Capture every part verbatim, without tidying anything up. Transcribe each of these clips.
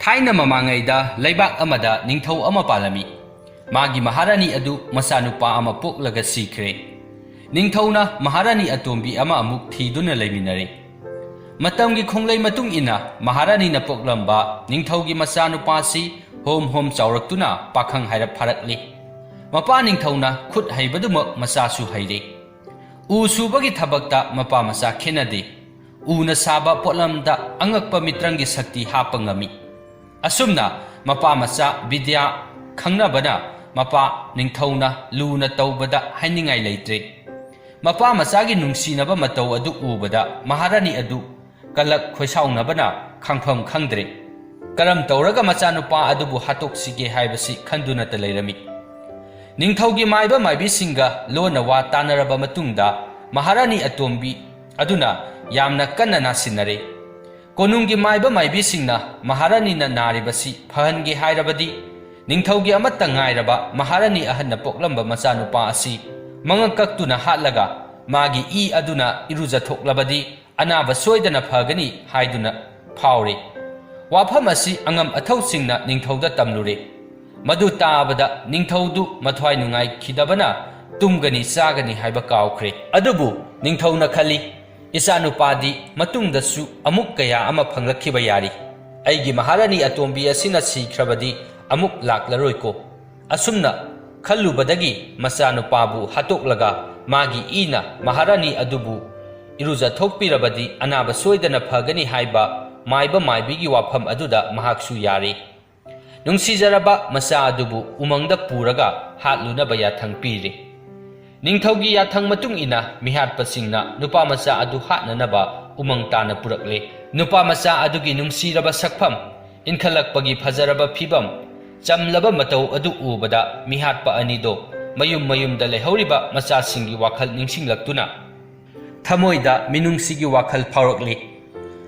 ꯊꯥꯏꯅ ꯃꯃꯥꯡꯉꯩꯗ ꯂꯩꯕꯥꯛ ꯑꯃꯗ ꯅꯤꯡꯊꯧ ꯑꯃ ꯄꯥꯜꯂꯝꯃꯤ꯫ ꯃꯥꯒꯤ ꯃꯍꯥꯔꯥꯅꯤ ꯑꯗꯨ ꯃꯆꯥꯅꯨꯄꯥ ꯑꯃ ꯄꯣꯛꯂꯒ ꯁꯤꯈ꯭ꯔꯦ꯫ ꯅꯤꯡꯊꯧꯅ ꯃꯍꯥꯔꯥꯅꯤ ꯑꯇꯣꯝꯕꯤ ꯑꯃ ꯑꯃꯨꯛ ꯊꯤꯗꯨꯅ ꯂꯩꯃꯤꯟꯅꯔꯦ꯫ ꯃꯇꯝꯒꯤ ꯈꯣꯡꯂꯩ ꯃꯇꯨꯡ ꯏꯟꯅ ꯃꯍꯥꯔꯥꯅꯤꯅ ꯄꯣꯛꯂꯝꯕ ꯅꯤꯡꯊꯧꯒꯤ ꯃꯆꯥꯅꯨꯄꯥꯁꯤ ꯍꯣꯝ ꯍꯣꯝ ꯆꯥꯎꯔꯛꯇꯨꯅ ꯄꯥꯈꯪ ꯍꯥꯏꯔꯞ ꯐꯥꯔꯛꯂꯤ꯫ ꯃꯄꯥ ꯅꯤꯡꯊꯧꯅ ꯈꯨꯠ ꯍꯩꯕꯗꯨꯃꯛ ꯃꯆꯥꯁꯨ ꯍꯩꯔꯦ꯫ ꯎ ꯁꯨꯕꯒꯤ ꯊꯕꯛꯇ ꯃꯄꯥ ꯃꯆꯥ ꯈꯦꯠꯅꯗꯦ꯫ ꯎꯅ ꯁꯥꯕ ꯄꯣꯠꯂꯝꯗ ꯑꯉꯛꯄ ꯃꯤꯇ꯭ꯔꯪꯒꯤ ꯁꯛꯇꯤ ꯍꯥꯞꯄ ꯉꯝꯃꯤ꯫ ꯑꯁꯨꯝꯅ ꯃꯄꯥ ꯃꯆꯥ ꯕꯤꯗ꯭ꯌꯥ ꯈꯪꯅꯕꯅ ꯃꯄꯥ ꯅꯤꯡꯊꯧꯅ ꯂꯨꯅ ꯇꯧꯕꯗ ꯍꯥꯏꯅꯤꯡꯉꯥꯏ ꯂꯩꯇ꯭ꯔꯦ꯫ ꯃꯄꯥ ꯃꯆꯥꯒꯤ ꯅꯨꯡꯁꯤꯅꯕ ꯃꯇꯧ ꯑꯗꯨ ꯎꯕꯗ ꯃꯍꯥꯔꯥꯅꯤ ꯑꯗꯨ ꯀꯂꯛ ꯈꯣꯏꯁꯥꯎꯅꯕꯅ ꯈꯥꯡꯐꯝ ꯈꯪꯗ꯭ꯔꯦ꯫ ꯀꯔꯝ ꯇꯧꯔꯒ ꯃꯆꯥꯅꯨꯄꯥ ꯑꯗꯨꯕꯨ ꯍꯥꯠꯇꯣꯛꯁꯤꯒꯦ ꯍꯥꯏꯕꯁꯤ ꯈꯟꯗꯨꯅꯇ ꯂꯩꯔꯝꯃꯤ꯫ ꯅꯤꯡꯊꯧꯒꯤ ꯃꯥꯏꯕ ꯃꯥꯏꯕꯤꯁꯤꯡꯒ ꯂꯣꯟꯅ ꯋꯥ ꯇꯥꯅꯔꯕ ꯃꯇꯨꯡꯗ ꯃꯍꯥꯔꯥꯅꯤ ꯑꯇꯣꯝꯕꯤ ꯑꯗꯨꯅ ꯌꯥꯝꯅ ꯀꯟꯅ ꯅꯥꯁꯤꯟꯅꯔꯦ꯫ ꯀꯣꯅꯨꯡꯒꯤ ꯃꯥꯏꯕ ꯃꯥꯏꯕꯤꯁꯤꯡꯅ ꯃꯍꯥꯔꯥꯅꯤꯅ ꯅꯥꯔꯤꯕꯁꯤ ꯐꯍꯟꯒꯦ ꯍꯥꯏꯔꯕꯗꯤ ꯅꯤꯡꯊꯧꯒꯤ ꯑꯃꯠꯇ ꯉꯥꯏꯔꯕ ꯃꯍꯥꯔꯥꯅꯤ ꯑꯍꯟꯅ ꯄꯣꯛꯂꯝꯕ ꯃꯆꯥꯅꯨꯄꯥ ꯑꯁꯤ ꯃꯉꯛ ꯀꯛꯇꯨꯅ ꯍꯥꯠꯂꯒ ꯃꯥꯒꯤ ꯏ ꯑꯗꯨꯅ ꯏꯔꯨꯖꯊꯣꯛꯂꯕꯗꯤ ꯑꯅꯥꯕ ꯁꯣꯏꯗꯅ ꯐꯒꯅꯤ ꯍꯥꯏꯗꯨꯅ ꯐꯥꯎꯔꯤ꯫ ꯋꯥꯐꯝ ꯑꯁꯤ ꯑꯉꯝ ꯑꯊꯧꯁꯤꯡꯅ ꯅꯤꯡꯊꯧꯗ ꯇꯝꯂꯨꯔꯦ꯫ ꯃꯗꯨ ꯇꯥꯕꯗ ꯅꯤꯡꯊꯧꯗꯨ ꯃꯊ꯭ꯋꯥꯏ ꯅꯨꯡꯉꯥꯏꯈꯤꯗꯕꯅ ꯇꯨꯝꯒꯅꯤ ꯆꯥꯒꯅꯤ ꯍꯥꯏꯕ ꯀꯥꯎꯈ꯭ꯔꯦ꯫ ꯑꯗꯨꯕꯨ ꯅꯤꯡꯊꯧꯅ ꯈꯜꯂꯤ, "ꯏꯆꯥꯅꯨꯄꯥꯗꯤ ꯃꯇꯨꯡꯗꯁꯨ ꯑꯃꯨꯛ ꯀꯌꯥ ꯑꯃ ꯐꯪꯂꯛꯈꯤꯕ ꯌꯥꯔꯤ꯫ ꯑꯩꯒꯤ ꯃꯍꯥꯔꯥꯅꯤ ꯑꯇꯣꯝꯕꯤ ꯑꯁꯤꯅ ꯁꯤꯈ꯭ꯔꯕꯗꯤ ꯑꯃꯨꯛ ꯂꯥꯛꯂꯔꯣꯏꯀꯣ"꯫ ꯑꯁꯨꯝꯅ ꯈꯜꯂꯨꯕꯗꯒꯤ ꯃꯆꯥꯅꯨꯄꯥꯕꯨ ꯍꯥꯠꯇꯣꯛꯂꯒ ꯃꯥꯒꯤ ꯏꯅ ꯃꯍꯥꯔꯥꯅꯤ ꯑꯗꯨꯕꯨ ꯏꯔꯨꯖꯊꯣꯛꯄꯤꯔꯕꯗꯤ ꯑꯅꯥꯕ ꯁꯣꯏꯗꯅ ꯐꯒꯅꯤ ꯍꯥꯏꯕ ꯃꯥꯏꯕ ꯃꯥꯏꯕꯤꯒꯤ ꯋꯥꯐꯝ ꯑꯗꯨꯗ ꯃꯍꯥꯛꯁꯨ ꯌꯥꯔꯦ꯫ ꯅꯨꯡꯁꯤꯖꯔꯕ ꯃꯆꯥ ꯑꯗꯨꯕꯨ ꯎꯃꯪꯗ ꯄꯨꯔꯒ ꯍꯥꯠꯂꯨꯅꯕ ꯌꯥꯊꯪ ꯄꯤꯔꯦ꯫ ꯅꯤꯡꯊꯧꯒꯤ ꯌꯥꯊꯪ ꯃꯇꯨꯡ ꯏꯟꯅ ꯃꯤꯍꯥꯠꯄꯁꯤꯡꯅ ꯅꯨꯄꯥ ꯃꯆꯥ ꯑꯗꯨ ꯍꯥꯠꯅꯅꯕ ꯎꯃꯪ ꯇꯥꯅ ꯄꯨꯔꯛꯂꯦ꯫ ꯅꯨꯄꯥ ꯃꯆꯥ ꯑꯗꯨꯒꯤ ꯅꯨꯡꯁꯤꯔꯕ ꯁꯛꯐꯝ, ꯏꯟꯈꯠꯂꯛꯄꯒꯤ ꯐꯖꯔꯕ ꯐꯤꯕꯝ, ꯆꯝꯂꯕ ꯃꯇꯧ ꯑꯗꯨ ꯎꯕꯗ ꯃꯤꯍꯥꯠꯄ ꯑꯅꯤꯗꯣ ꯃꯌꯨꯝ ꯃꯌꯨꯝꯗ ꯂꯩꯍꯧꯔꯤꯕ ꯃꯆꯥꯁꯤꯡꯒꯤ ꯋꯥꯈꯜ ꯅꯤꯡꯁꯤꯡꯂꯛꯇꯨꯅ ꯊꯃꯣꯏꯗ ꯃꯤꯅꯨꯡꯁꯤꯒꯤ ꯋꯥꯈꯜ ꯐꯥꯎꯔꯛꯂꯤ꯫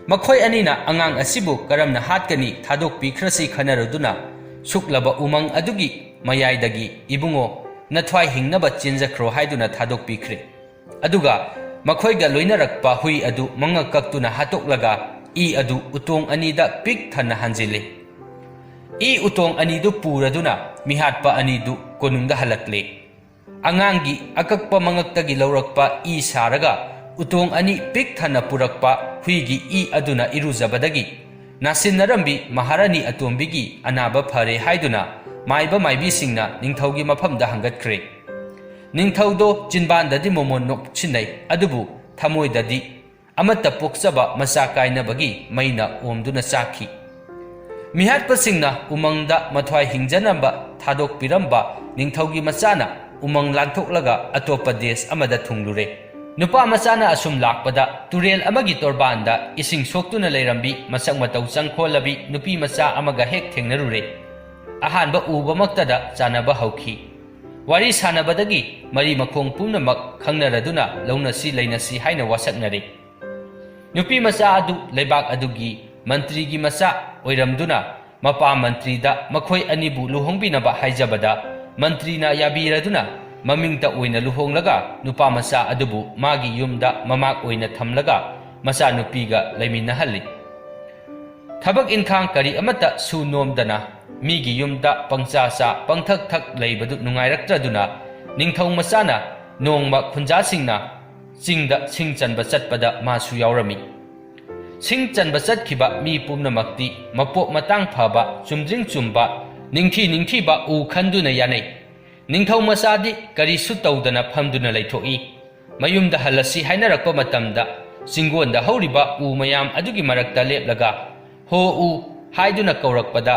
ꯃꯈꯣꯏ ꯑꯅꯤꯅ ꯑꯉꯥꯡ ꯑꯁꯤꯕꯨ ꯀꯔꯝꯅ ꯍꯥꯠꯀꯅꯤ ꯊꯥꯗꯣꯛꯄꯤꯈ꯭ꯔꯁꯤ ꯈꯟꯅꯔꯗꯨꯅ ꯁꯨꯛꯂꯕ ꯎꯃꯪ ꯑꯗꯨꯒꯤ ꯃꯌꯥꯏꯗꯒꯤ, "ꯏꯕꯨꯡꯉꯣ, ꯅꯊ꯭ꯋꯥꯏ ꯍꯤꯡꯅꯕ ꯆꯦꯟꯖꯈ꯭ꯔꯣ" ꯍꯥꯏꯗꯨꯅ ꯊꯥꯗꯣꯛꯄꯤꯈ꯭ꯔꯦ꯫ ꯑꯗꯨꯒ ꯃꯈꯣꯏꯒ ꯂꯣꯏꯅꯔꯛꯄ ꯍꯨꯏ ꯑꯗꯨ ꯃꯉꯛ ꯀꯛꯇꯨꯅ ꯍꯥꯠꯇꯣꯛꯂꯒ ꯏ ꯑꯗꯨ ꯎꯇꯣꯡ ꯑꯅꯤꯗ ꯄꯤꯛ ꯊꯟꯅ ꯍꯟꯖꯤꯜꯂꯤ꯫ ꯏ ꯎꯇꯣꯡ ꯑꯅꯤꯗꯨ ꯄꯨꯔꯗꯨꯅ ꯃꯤꯍꯥꯠꯄ ꯑꯅꯤꯗꯨ ꯀꯣꯅꯨꯡꯗ ꯍꯜꯂꯛꯂꯦ꯫ ꯑꯉꯥꯡꯒꯤ ꯑꯀꯛꯄ ꯃꯉꯛꯇꯒꯤ ꯂꯧꯔꯛꯄ ꯏ ꯁꯥꯔꯒ ꯎꯇꯣꯡ ꯑꯅꯤ ꯄꯤꯛ ꯊꯟꯅ ꯄꯨꯔꯛꯄ ꯍꯨꯏꯒꯤ ꯏ ꯑꯗꯨꯅ ꯏꯔꯨꯖꯕꯗꯒꯤ ꯅꯥꯁꯤꯟꯅꯔꯝꯕꯤ ꯃꯍꯥꯔꯥꯅꯤ ꯑꯇꯣꯝꯕꯤꯒꯤ ꯑꯅꯥꯕ ꯐꯔꯦ ꯍꯥꯏꯗꯨꯅ ꯃꯥꯏꯕ ꯃꯥꯏꯕꯤꯁꯤꯡꯅ ꯅꯤꯡꯊꯧꯒꯤ ꯃꯐꯝꯗ ꯍꯪꯒꯠꯈ꯭ꯔꯦ꯫ ꯅꯤꯡꯊꯧꯗꯣ ꯆꯤꯟꯕꯥꯟꯗꯗꯤ ꯃꯣꯃꯣꯟ ꯅꯣꯛꯁꯤꯟꯅꯩ, ꯑꯗꯨꯕꯨ ꯊꯃꯣꯏꯗꯗꯤ ꯑꯃꯠꯇ ꯄꯣꯛꯆꯕ ꯃꯆꯥ ꯀꯥꯏꯅꯕꯒꯤ ꯃꯩꯅ ꯑꯣꯝꯗꯨꯅ ꯆꯥꯛꯈꯤ꯫ ꯃꯤꯍꯥꯠꯄꯁꯤꯡꯅ ꯎꯃꯪꯗ ꯃꯊ꯭ꯋꯥꯏ ꯍꯤꯡꯖꯅꯕ ꯊꯥꯗꯣꯛꯄꯤꯔꯝꯕ ꯅꯤꯡꯊꯧꯒꯤ ꯃꯆꯥꯅ ꯎꯃꯪ ꯂꯥꯟꯊꯣꯛꯂꯒ ꯑꯇꯣꯞꯄ ꯗꯦꯁ ꯑꯃꯗ ꯊꯨꯡꯂꯨꯔꯦ꯫ ꯅꯨꯄꯥ ꯃꯆꯥꯅ ꯑꯁꯨꯝ ꯂꯥꯛꯄꯗ ꯇꯨꯔꯦꯜ ꯑꯃꯒꯤ ꯇꯣꯔꯕꯥꯟꯗ ꯏꯁꯤꯡ ꯁꯣꯛꯇꯨꯅ ꯂꯩꯔꯝꯕꯤ ꯃꯁꯛ ꯃꯇꯧ ꯆꯪꯈꯣꯜꯂꯕꯤ ꯅꯨꯄꯤ ꯃꯆꯥ ꯑꯃꯒ ꯍꯦꯛ ꯊꯦꯡꯅꯔꯨꯔꯦ꯫ ꯑꯍꯥꯟꯕ ꯎꯕꯃꯛꯇꯗ ꯆꯥꯟꯅꯕ ꯍꯧꯈꯤ꯫ ꯋꯥꯔꯤ ꯁꯥꯟꯅꯕꯗꯒꯤ ꯃꯔꯤ ꯃꯈꯣꯡ ꯄꯨꯝꯅꯃꯛ ꯈꯪꯅꯔꯗꯨꯅ ꯂꯧꯅꯁꯤ ꯂꯩꯅꯁꯤ ꯍꯥꯏꯅ ꯋꯥꯁꯛꯅꯔꯦ꯫ ꯅꯨꯄꯤ ꯃꯆꯥ ꯑꯗꯨ ꯂꯩꯕꯥꯛ ꯑꯗꯨꯒꯤ ꯃꯟꯇ꯭ꯔꯤꯒꯤ ꯃꯆꯥ ꯑꯣꯏꯔꯝꯗꯨꯅ ꯃꯄꯥ ꯃꯟꯇ꯭ꯔꯤꯗ ꯃꯈꯣꯏ ꯑꯅꯤꯕꯨ ꯂꯨꯍꯣꯡꯕꯤꯅꯕ ꯍꯥꯏꯖꯕꯗ ꯃꯟꯇ꯭ꯔꯤꯅ ꯌꯥꯕꯤꯔꯗꯨꯅ ꯃꯃꯤꯡꯇ ꯑꯣꯏꯅ ꯂꯨꯍꯣꯡꯂꯒ ꯅꯨꯄꯥ ꯃꯆꯥ ꯑꯗꯨꯕꯨ ꯃꯥꯒꯤ ꯌꯨꯝꯗ ꯃꯃꯥꯛ ꯑꯣꯏꯅ ꯊꯝꯂꯒ ꯃꯆꯥꯅꯨꯄꯤꯒ ꯂꯩꯃꯤꯟꯅꯍꯜꯂꯤ꯫ ꯊꯕꯛ ꯏꯟꯈꯥꯡ ꯀꯔꯤ ꯑꯃꯠꯇ ꯁꯨ ꯅꯣꯝꯗꯅ ꯃꯤꯒꯤ ꯌꯨꯝꯗ ꯄꯪꯆꯥ ꯆꯥ ꯄꯪꯊꯛ ꯊꯛ ꯂꯩꯕꯗꯨ ꯅꯨꯡꯉꯥꯏꯔꯛꯇ꯭ꯔꯗꯨꯅ ꯅꯤꯡꯊꯧ ꯃꯆꯥꯅ ꯅꯣꯡꯃ ꯈꯨꯟꯖꯥꯁꯤꯡꯅ ꯆꯤꯡꯗ ꯁꯤꯡ ꯆꯟꯕ ꯆꯠꯄꯗ ꯃꯥꯁꯨ ꯌꯥꯎꯔꯝꯃꯤ꯫ ꯁꯤꯡ ꯆꯟꯕ ꯆꯠꯈꯤꯕ ꯃꯤ ꯄꯨꯝꯅꯃꯛꯇꯤ ꯃꯄꯣꯛ ꯃꯇꯥꯡ ꯐꯕ, ꯆꯨꯝꯗ꯭ꯔꯤꯡ ꯆꯨꯝꯕ, ꯅꯤꯡꯊꯤ ꯅꯤꯡꯊꯤꯕ ꯎ ꯈꯟꯗꯨꯅ ꯌꯥꯅꯩ꯫ ꯅꯤꯡꯊꯧ ꯃꯆꯥꯗꯤ ꯀꯔꯤꯁꯨ ꯇꯧꯗꯅ ꯐꯝꯗꯨꯅ ꯂꯩꯊꯣꯛꯏ꯫ ꯃꯌꯨꯝꯗ ꯍꯜꯂꯁꯤ ꯍꯥꯏꯅꯔꯛꯄ ꯃꯇꯝꯗ ꯆꯤꯡꯒꯣꯟꯗ ꯍꯧꯔꯤꯕ ꯎ ꯃꯌꯥꯝ ꯑꯗꯨꯒꯤ ꯃꯔꯛꯇ ꯂꯦꯞꯂꯒ "ꯍꯣ ꯎ" ꯍꯥꯏꯗꯨꯅ ꯀꯧꯔꯛꯄꯗ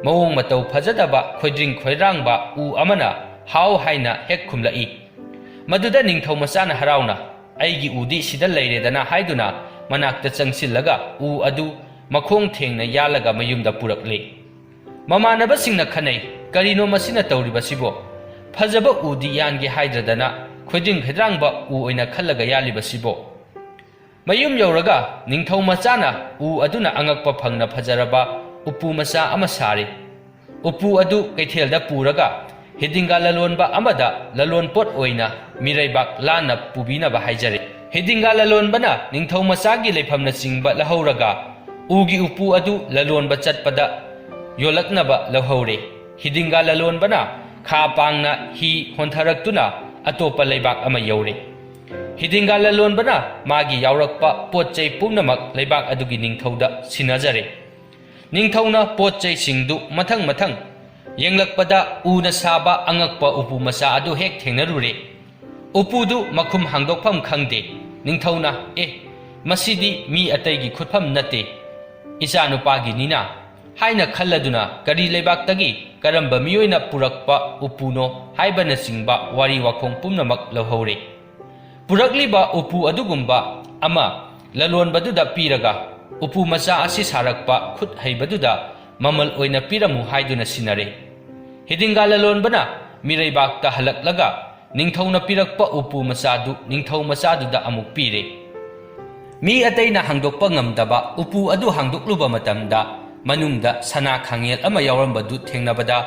ꯃꯑꯣꯡ ꯃꯇꯧ ꯐꯖꯗꯕ ꯈꯣꯏꯗ꯭ꯔꯤꯡ ꯈꯣꯏꯔꯥꯡꯕ ꯎ ꯑꯃꯅ "ꯍꯥꯎ" ꯍꯥꯏꯅ ꯍꯦꯛ ꯈꯨꯝꯂꯛꯏ꯫ ꯃꯗꯨꯗ ꯅꯤꯡꯊꯧ ꯃꯆꯥꯅ ꯍꯔꯥꯎꯅ "ꯑꯩꯒꯤ ꯎꯗꯤ ꯁꯤꯗ ꯂꯩꯔꯦꯗꯅ" ꯍꯥꯏꯗꯨꯅ ꯃꯅꯥꯛꯇ ꯆꯪꯁꯤꯜꯂꯒ ꯎ ꯑꯗꯨ ꯃꯈꯣꯡ ꯊꯦꯡꯅ ꯌꯥꯜꯂꯒ ꯃꯌꯨꯝꯗ ꯄꯨꯔꯛꯂꯦ꯫ ꯃꯃꯥꯟꯅꯕꯁꯤꯡꯅ ꯈꯟꯅꯩ, "ꯀꯔꯤꯅꯣ ꯃꯁꯤꯅ ꯇꯧꯔꯤꯕꯁꯤꯕꯣ? ꯐꯖꯕ ꯎꯗꯤ ꯌꯥꯟꯒꯦ ꯍꯥꯏꯗ꯭ꯔꯗꯅ ꯈꯣꯏꯗ꯭ꯔꯤꯡ ꯈꯣꯏꯗ꯭ꯔꯥꯡꯕ ꯎ ꯑꯣꯏꯅ ꯈꯜꯂꯒ ꯌꯥꯜꯂꯤꯕꯁꯤꯕꯣ?" ꯃꯌꯨꯝ ꯌꯧꯔꯒ ꯅꯤꯡꯊꯧ ꯃꯆꯥꯅ ꯎ ꯑꯗꯨꯅ ꯑꯉꯛꯄ ꯐꯪꯅ ꯐꯖꯔꯕ ꯎꯄꯨ ꯃꯆꯥ ꯑꯃ ꯁꯥꯔꯤ꯫ ꯎꯄꯨ ꯑꯗꯨ ꯀꯩꯊꯦꯜꯗ ꯄꯨꯔꯒ ꯍꯤꯗꯤꯡꯒꯥ ꯂꯂꯣꯟꯕ ꯑꯃꯗ ꯂꯂꯣꯟꯄꯣꯠ ꯑꯣꯏꯅ ꯃꯤꯔꯩꯕꯥꯛ ꯂꯥꯟꯅ ꯄꯨꯕꯤꯅꯕ ꯍꯥꯏꯖꯔꯦ꯫ ꯍꯤꯗꯤꯡꯒꯥ ꯂꯂꯣꯟꯕꯅ ꯅꯤꯡꯊꯧ ꯃꯆꯥꯒꯤ ꯂꯩꯐꯝꯅꯆꯤꯡꯕ ꯂꯧꯍꯧꯔꯒ ꯎꯒꯤ ꯎꯄꯨ ꯑꯗꯨ ꯂꯂꯣꯟꯕ ꯆꯠꯄꯗ ꯌꯣꯜꯂꯛꯅꯕ ꯂꯧꯍꯧꯔꯦ꯫ ꯍꯤꯗꯤꯡꯒꯥ ꯂꯂꯣꯟꯕꯅ ꯈꯥ ꯄꯥꯡꯅ ꯍꯤ ꯍꯣꯟꯊꯔꯛꯇꯨꯅ ꯑꯇꯣꯞꯄ ꯂꯩꯕꯥꯛ ꯑꯃ ꯌꯧꯔꯦ꯫ ꯍꯤꯗꯤꯡꯒꯥ ꯂꯂꯣꯟꯕꯅ ꯃꯥꯒꯤ ꯌꯥꯎꯔꯛꯄ ꯄꯣꯠ ꯆꯩ ꯄꯨꯝꯅꯃꯛ ꯂꯩꯕꯥꯛ ꯑꯗꯨꯒꯤ ꯅꯤꯡꯊꯧꯗ ꯁꯤꯟꯅꯖꯔꯦ꯫ ꯅꯤꯡꯊꯧꯅ ꯄꯣꯠ ꯆꯩꯁꯤꯡꯗꯨ ꯃꯊꯪ ꯃꯊꯪ ꯌꯦꯡꯂꯛꯄꯗ ꯎꯅ ꯁꯥꯕ ꯑꯉꯛꯄ ꯎꯄꯨ ꯃꯆꯥ ꯑꯗꯨ ꯍꯦꯛ ꯊꯦꯡꯅꯔꯨꯔꯦ꯫ ꯎꯄꯨꯗꯨ ꯃꯈꯨꯝ ꯍꯥꯡꯗꯣꯛꯐꯝ ꯈꯪꯗꯦ꯫ ꯅꯤꯡꯊꯧꯅ, "ꯑꯦ, ꯃꯁꯤꯗꯤ ꯃꯤ ꯑꯇꯩꯒꯤ ꯈꯨꯠꯐꯝ ꯅꯠꯇꯦ, ꯏꯆꯥꯅꯨꯄꯥꯒꯤꯅꯤꯅ" ꯍꯥꯏꯅ ꯈꯜꯂꯗꯨꯅ ꯀꯔꯤ ꯂꯩꯕꯥꯛꯇꯒꯤ ꯀꯔꯝꯕ ꯃꯤꯑꯣꯏꯅ ꯄꯨꯔꯛꯄ ꯎꯄꯨꯅꯣ ꯍꯥꯏꯕꯅꯆꯤꯡꯕ ꯋꯥꯔꯤ ꯋꯥꯈꯣꯡ ꯄꯨꯝꯅꯃꯛ ꯂꯧꯍꯧꯔꯦ꯫ ꯄꯨꯔꯛꯂꯤꯕ ꯎꯄꯨ ꯑꯗꯨꯒꯨꯝꯕ ꯑꯃ ꯂꯂꯣꯟꯕꯗꯨꯗ ꯄꯤꯔꯒ, "ꯎꯄꯨ ꯃꯆꯥ ꯑꯁꯤ ꯁꯥꯔꯛꯄ ꯈꯨꯠ ꯍꯩꯕꯗꯨꯗ ꯃꯃꯜ ꯑꯣꯏꯅ ꯄꯤꯔꯝꯃꯨ" ꯍꯥꯏꯗꯨꯅ ꯁꯤꯟꯅꯔꯦ꯫ ꯍꯤꯗꯤꯡꯒꯥ ꯂꯂꯣꯟꯕꯅ ꯃꯤꯔꯩꯕꯥꯛꯇ ꯍꯜꯂꯛꯂꯒ ꯅꯤꯡꯊꯧꯅ ꯄꯤꯔꯛꯄ ꯎꯄꯨ ꯃꯆꯥꯗꯨ ꯅꯤꯡꯊꯧ ꯃꯆꯥꯗꯨꯗ ꯑꯃꯨꯛ ꯄꯤꯔꯦ꯫ ꯃꯤ ꯑꯇꯩꯅ ꯍꯥꯡꯗꯣꯛꯄ ꯉꯝꯗꯕ ꯎꯄꯨ ꯑꯗꯨ ꯍꯥꯡꯗꯣꯛꯂꯨꯕ ꯃꯇꯝꯗ ꯃꯅꯨꯡꯗ ꯁꯅꯥ ꯈꯥꯡꯉꯦꯜ ꯑꯃ ꯌꯥꯎꯔꯝꯕꯗꯨ ꯊꯦꯡꯅꯕꯗ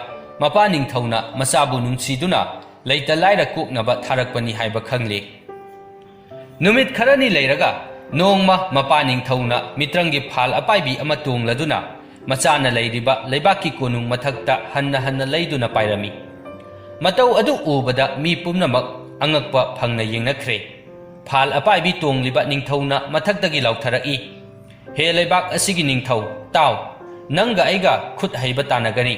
ꯃꯄꯥ ꯅꯤꯡꯊꯧꯅ ꯃꯆꯥꯕꯨ ꯅꯨꯡꯁꯤꯗꯨꯅ ꯂꯩꯇ ꯂꯥꯏꯔ ꯀꯣꯛꯅꯕ ꯊꯥꯔꯛꯄꯅꯤ ꯍꯥꯏꯕ ꯈꯪꯂꯦ꯫ ꯅꯨꯃꯤꯠ ꯈꯔꯅꯤ ꯂꯩꯔꯒ ꯅꯣꯡꯃ ꯃꯄꯥ ꯅꯤꯡꯊꯧꯅ ꯃꯤꯇ꯭ꯔꯪꯒꯤ ꯐꯥꯜ ꯑꯄꯥꯏꯕꯤ ꯑꯃ ꯇꯣꯡꯂꯗꯨꯅ ꯃꯆꯥꯅ ꯂꯩꯔꯤꯕ ꯂꯩꯕꯥꯛꯀꯤ ꯀꯣꯅꯨꯡ ꯃꯊꯛꯇ ꯍꯟꯅ ꯍꯟꯅ ꯂꯩꯗꯨꯅ ꯄꯥꯏꯔꯝꯃꯤ꯫ ꯃꯇꯧ ꯑꯗꯨ ꯎꯕꯗ ꯃꯤ ꯄꯨꯝꯅꯃꯛ ꯑꯉꯛꯄ ꯐꯪꯅ ꯌꯦꯡꯅꯈ꯭ꯔꯦ꯫ ꯐꯥꯜ ꯑꯄꯥꯏꯕꯤ ꯇꯣꯡꯂꯤꯕ ꯅꯤꯡꯊꯧꯅ ꯃꯊꯛꯇꯒꯤ ꯂꯥꯎꯊꯔꯛꯏ, "ꯍꯦ ꯂꯩꯕꯥꯛ ꯑꯁꯤꯒꯤ ꯅꯤꯡꯊꯧ, ꯇꯥꯎ! ꯅꯪꯒ ꯑꯩꯒ ꯈꯨꯠ ꯍꯩꯕ ꯇꯥꯟꯅꯒꯅꯤ꯫